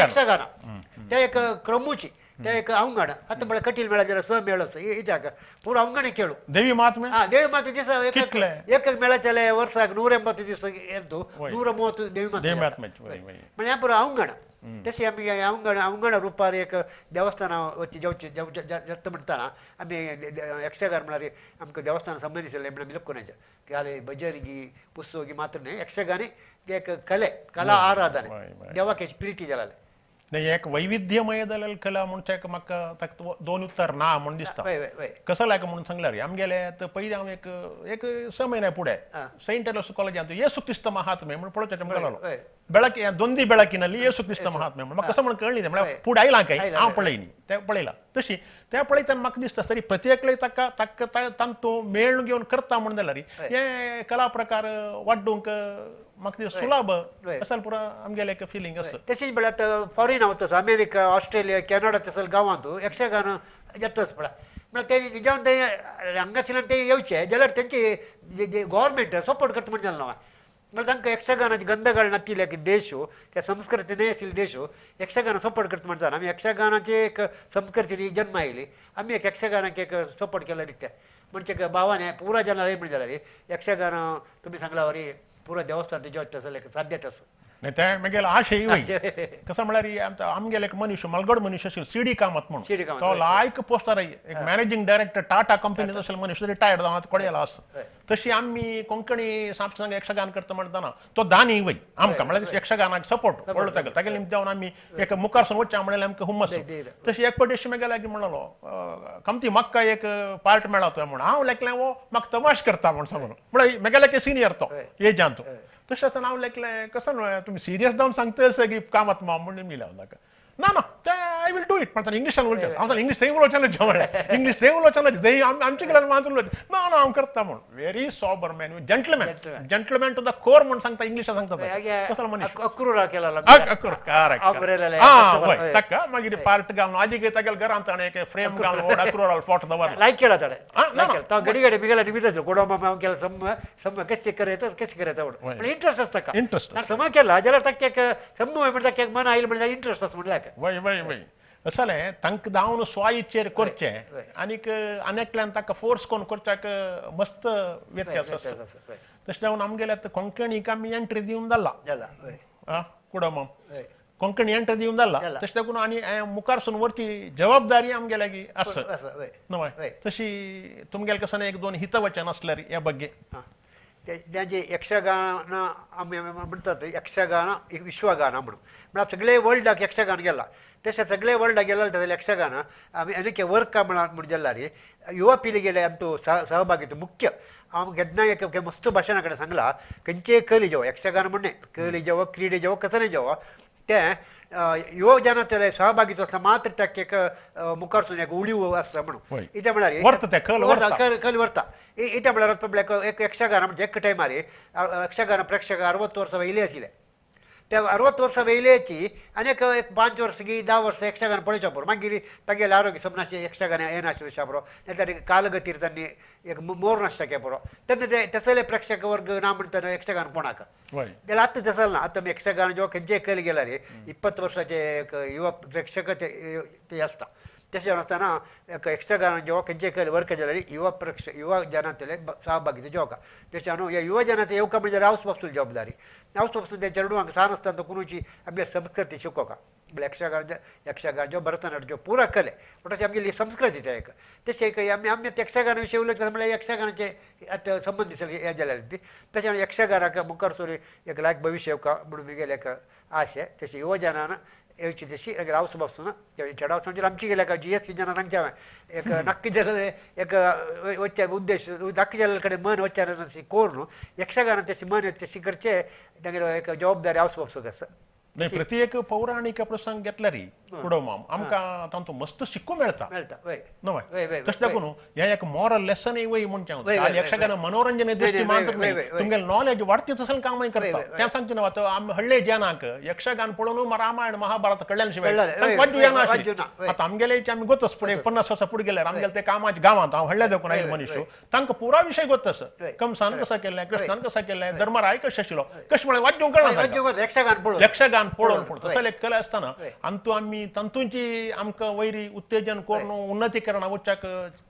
ಯಕ್ಷಗಾನ ತೇಕ ಕ್ರಮೂಚಿ ತೇಕ ಅವಂಗಣ ಹತ್ತು ಬೆಳ ಕಟೀಲ್ ಮೇಳ ಜರ ಸ್ವ ಮೇಳ ಸರ್ ಇದಾಕ ಪೂರ ಅವಂಗಣೆ ಕೇಳು ದೇವಿ ಮಾತ್ಮೆ ಹಾಂ ದೇವಿ ಮಾತ್ಮೆ ದಿವಸ ಏಕ ಮೇಳ ಚಲೆ ವರ್ಷ 180 ದಿವಸ ಎದ್ದು 130 ದೇವಿ ಮಾತ್ಮೆ ಮನೆ ಪೂರ ಅವಂಗಣ तशें आमी अवंगण अवंगण रुपार एक देवस्थान वचचे जेवचे जत्त म्हणटाना आमी यक्षगान म्हळ्यार आमकां देवस्थान संबंदी आशिल्लें म्हणून आमी लोक काले भजनगी पुस्तकी मात्र न्हय यक्षगानी ते एक कले कला आराधने देवाक प्रिती जालें एक वैविध्यमय जालें कला म्हणचे म्हाका ताका दोन उत्तर ना म्हूण दिसता कसो लायक म्हणून सांगल्यार आमगेले पयलीं हांव एक एक 6 म्हयन्या फुडें सेंट एलोस कॉलेजांत येसू क्रिस्त महात्मे म्हणून पळोवचें आमकां लागलो ಬೆಳಕಿ ದೊಂದಿ ಬೆಳಕಿನಲ್ಲಿ ಯೇಸು ಕ್ರಿಸ್ತ ಮಹಾತ್ಮೆ म्हणून म्हाका कसो म्हणून कळ्ळी म्हळ्यार फुडें आयलां काय हांव पळयनी ते पळयला तशी ते पळयतना म्हाका दिसता तरी प्रत्येकले ताका ताका तांतू मेळ घेवन करता म्हण जाल्यार हे कला प्रकार वाड्डूंक म्हाका दिसता सुलभ असल पुरा आमगेलें एक फिलींग आसा. तशेंच म्हळ्यार आतां फॉरेन वता अमेरिका ऑस्ट्रेलिया कॅनडा तसले गांवांत यक्षगान येताच पळय म्हळ्यार ते जावन ते हांगासरल्यान ते येवचे जाल्यार तेंचे गव्हर्मेंट सपोर्ट करता म्हण जालें ना म्हळ्यार तांकां यक्षगानाची गंधगाळ नातिल्ले एक देश त्या संस्कृती न्हय आशिल्ले देश यक्षगान सपोर्ट करता म्हणटा आमी यक्षगानाचे एक संस्कृती जन्म आयली आमी एक यक्षगानाक एक सपोर्ट केला रित्या म्हणजे भावाने पुरा जन म्हण जाल्यार यक्षगान तुमी सांगला वरी पुरा देवस्थान तेजें तसलें साध्यत आसा. न्ही तें मागीर आशय वय कसो म्हळ्यार आमगेले एक मनीस मलगड मनीस आशिल्लो सी डी कामत म्हणून तो लायक पोस्टार एक मॅनेजींग डायरेक्टर टाटा कंपनीत आशिल्लो मनीस रिटायर्ड जावन आतां कोडयेला आसा. तशी आमी कोंकणी सांग यक्षगान करता म्हणटना तो दानी वय आमकां म्हळ्यार यक्षगानाक सपोर्ट व्हडलो तागेलो तागेले निमतान जावन आमी एक मुखार सून वचचें म्हणल्यार आमकां हुमस. तशी एक फावटी मागीर लागीं म्हणलो कमती म्हाका एक पार्ट मेळो तो म्हूण हांव लेखलें हो म्हाका तमाश करता म्हूण सांगून म्हळ्यार म्हगेले सिनियर तो एजान तो तशें आसतना हांव लेखलें कसो न्हय तुमी सिरियस जावन सांगता की कामात माम म्हूण मिला ताका ना ना ते I will do it म्हणटा इंग्लिशान उलोवचें हांव इंग्लीश थंय उलोवचें ना म्हळ्यार इंग्लीश थंय उलोवचें ना थंय आमचे कडल्यान मात उलोवचें ना ना हांव करता म्हूण very sober man gentleman gentleman to the core म्हूण सांगता इंग्लिशान सांगता कसलो मनीस हय ताका मागीर पार्ट घालून आजी तागेल्या घरांत ताणें एक फ्रेम घालून व्हड अक्रूरालो फोटो दवरला लायक केला ताणें घडी घडी मिगेला निमित्त कोडो मामा केला सम सम कशें करयता कशें करयता म्हणून इंट्रस्ट आसता ताका इंट्रस्ट सम केला जाल्यार ताका एक सम म्हणटा ताका मन आयलें म्हणल्यार इंट्रस्ट आसा म्हणल्यार वय वय वय असालें तांकां जावन स्वाइच्छेर करचें आनीक आनी एकल्यान ताका फोर्स करून करच्याक मस्त व्यत्यास आसा. तशें जावन आमगेले आतां कोंकणीक आमी एंट्री दिवन जाला आं कुडम कोंकणी एंट्री दिवन जाला तशें देखून आनी मुखार सून वरची जबाबदारी आमगे लागीं आसा न्हय. तशी तुमगेले कसो एक दोन हितवचन आसल्यार ह्या ಬಗ್ಗೆ तेजे यक्षगान आमी म्हणटात यक्षगान एक विश्वगान म्हणून म्हळ्यार सगळे वर्ल्डाक यक्षगान गेला तशें सगळे वर्ल्डाक गेला तसलें यक्षगान आमी आनीक वर्क म्हण जाल्यार युवा पिळगेले आमचो सहभागित्व मुख्य हांव केन्ना एक मस्त भाशणा कडेन सांगला खंयचेय कले जेवो यक्षगान म्हणणे कले जेवो क्रिडे जेवो कसलें जेवो तें युवा जनांतले सहभागित्व आसता मात्र ताका एक मुखार सून एक उडीव आसता म्हणून इतें म्हळ्यार कल व्हरता इतें म्हळ्यार एक यक्षगान म्हणजे एक टायमार यक्षगान प्रेक्षक 60 वर्सां वयले आशिल्ले ते 60 वर्सां वयल्याची आनी एक 5 वर्सां की 10 वर्सां यक्षगान पळोवचें पुरो मागीर तागेलें आरोग्य समनाशें यक्षगान येनाशिल्लें पुरो नाल्यार कालगतीर तांणी एक मोर नासता पुरो तेन्ना ते तसले प्रेक्षक वर्ग ना म्हणटा यक्षगान कोणाक जाल्यार आतां तसलें ना. आतां यक्षगान जेव्हा खंयचेय कल गेल्यार 20 वर्साचे एक युवा प्रेक्षक ते आसता. तशें आसतना एक यक्षगान जेव्हा खंयचेय कल वर्क जाल्यार युवा प्रेक्षक युवा जनांतले सहभागित्व जेवका तशें न्हू ह्या युवा जनांत येवका म्हणजे हावस बाबसूल जबाबदारी हावस बाबसूल ते चेडवांक सान आसतना कोणूची आमगे संस्कृती शिकोवका म्हळ्यार यक्षगान यक्षगान जो भरतनाट्य जो पुरा कले पूण तशें आमगेली संस्कृती ते एक तशें एक आमी आमी यक्षगाना विशय उलयता म्हळ्यार यक्षगानाचे आतां संबंदीत हें जाल्या ती तशें यक्षगानाक मुखार सर एक लायक भविश्य येवका म्हणून म्हगेलें एक आशे तशें युवा जनान येवची तशी एक हावस बाबसून चेडवां म्हणजे आमची गेल्या जी एस जनां सांगचें हांवें एक नक्की जाल्यार एक वचचे उद्देश नक्की जाल्ले कडेन मन वचचे करून यक्षगानान तशें मन तशें करचें तागेलो एक जबाबदारी हावस बाबसूक आसा. न्हय प्रत्येक पौराणीक प्रसंग घेतल्यार कुडोमाम आमकां तांतूं मस्त शिकूंक मेळटा न्हय. तशें देखून हें एक मॉरल लेसनय वय म्हणचें हांव यक्षगान मनोरंजन दृश्टी मात्र न्हय तुमगेलें नॉलेज वाडटी तसलें कामाय करता तें सांगचें न्हय. आतां आमी हळ्ळे जनांक यक्षगान पळोवन रामायण महाभारत कळ्ळ्या शिवाय तांकां वाजू येना आशिल्लें. आतां आमगेले आमी गोतस फुडें 50 वर्सां फुडें गेल्यार आमगेले ते कामाच्या गांवांत हांव हळ्ळे देखून आयिल्लो मनीस तांकां पुरा विशय गोतस कंसान कसो केल्लें कृष्णान कसो केल्लें धर्मराय कशें आशिल्लो कशें म्हळ्यार वाजूंक कळना यक्षगान पळोवन पळोवन तसलें एक कला आसतना आनी आमी तातूंची आमकां वयरी उत्तेजन करून उन्नतीकरण वचपाक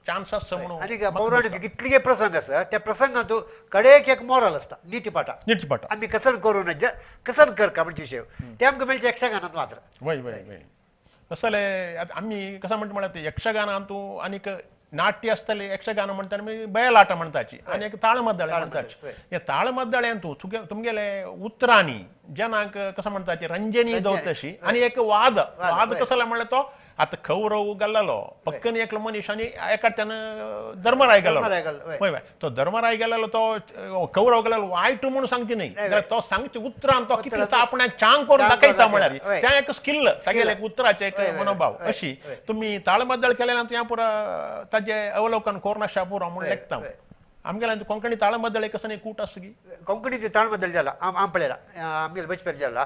चान्स आसा म्हणून. आनी पौराणीक कितले प्रसंग आसा त्या प्रसंगांत कडेक एक मॉरल आसता नीतीपाठ नीतीपाठ आमी कसन करूं नज कसन करका म्हणजे विशय ते आमकां मेळचे यक्षगानांत मात्र. वय वय वय तसलें आमी कसो म्हणटा म्हळ्यार यक्षगानांत आनीक नाट्य आसतलें यक्षगान म्हणटा आमी बयलाटा म्हणटाची आनी एक ताळमद्दळे म्हणटाची. ह्या ताळमद्दळ्यांत तुमगेले उतरांनी जनांक कसं म्हणतात रंजनी दवरतशी आनी एक वाद वाद कसला म्हणल्यार तो आतां कौरव गेल्लो पक्कन एकलो मनीस आनी एकाट्यान धर्मराय गेल्लो. हय, तो धर्मराय गेल्लो तो कौरव गेल्लो वायट म्हणून सांगची न्ही, जाल्यार तो सांगचे उतरान तो कितले तो आपणाक चांग करून दाखयता म्हळ्यार त्या एक स्किल तागेलें एक उतराचें एक मनोभाव. अशी तुमी ताळमद्दळ केले ना तुवें पुरा ताजें अवलोकन कोरनाशा पुरो म्हूण लेखता. आमगेल्या कोंकणी ताळमद्दळ एक कसं कूट आसा की कोंकणीचे ताळमद्दळ जाला हांव पळयला आमगेले बचपेर जाला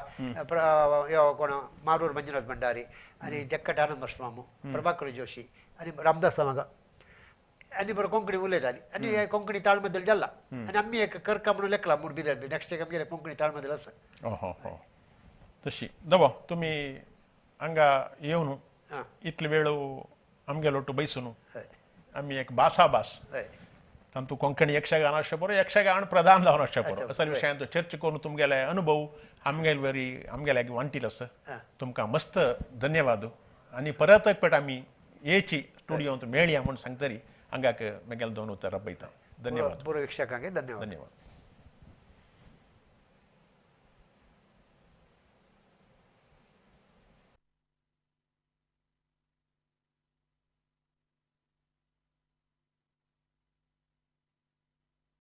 कोण मारूर मंजुनाथ भंडारी आनी जक्कट आनंद मामू प्रभाकर जोशी आनी रामदास मागा आनी बरो कोंकणी उलयताली आनी कोंकणी ताळमद्दळ जाला आनी आमी एक करका म्हणून लेखला मुडबिद्रे नेक्स्ट एक आमगेले कोंकणी ताळमद्दळ आसा. हो तशी दबो तुमी हांगा येवन इतले वेळ आमगेलो बैसून आमी एक भासाभास तांतू कोंकणी यक्षगान आसचें पुरो यक्षगान प्रधान जावन आसचें पुरो असल्या विशयांत चर्चा करून तुमगेले अनुभव आमगेले वरी आमगेले वांटील आसा. तुमकां मस्त धन्यवाद आनी परत एक फावट आमी येची स्टुडियोंत मेळया म्हूण सांगतरी हांगाक म्हगेले दोन उतरां बयता. धन्यवाद. बरो वीक्षकांक धन्यवाद. धन्यवाद.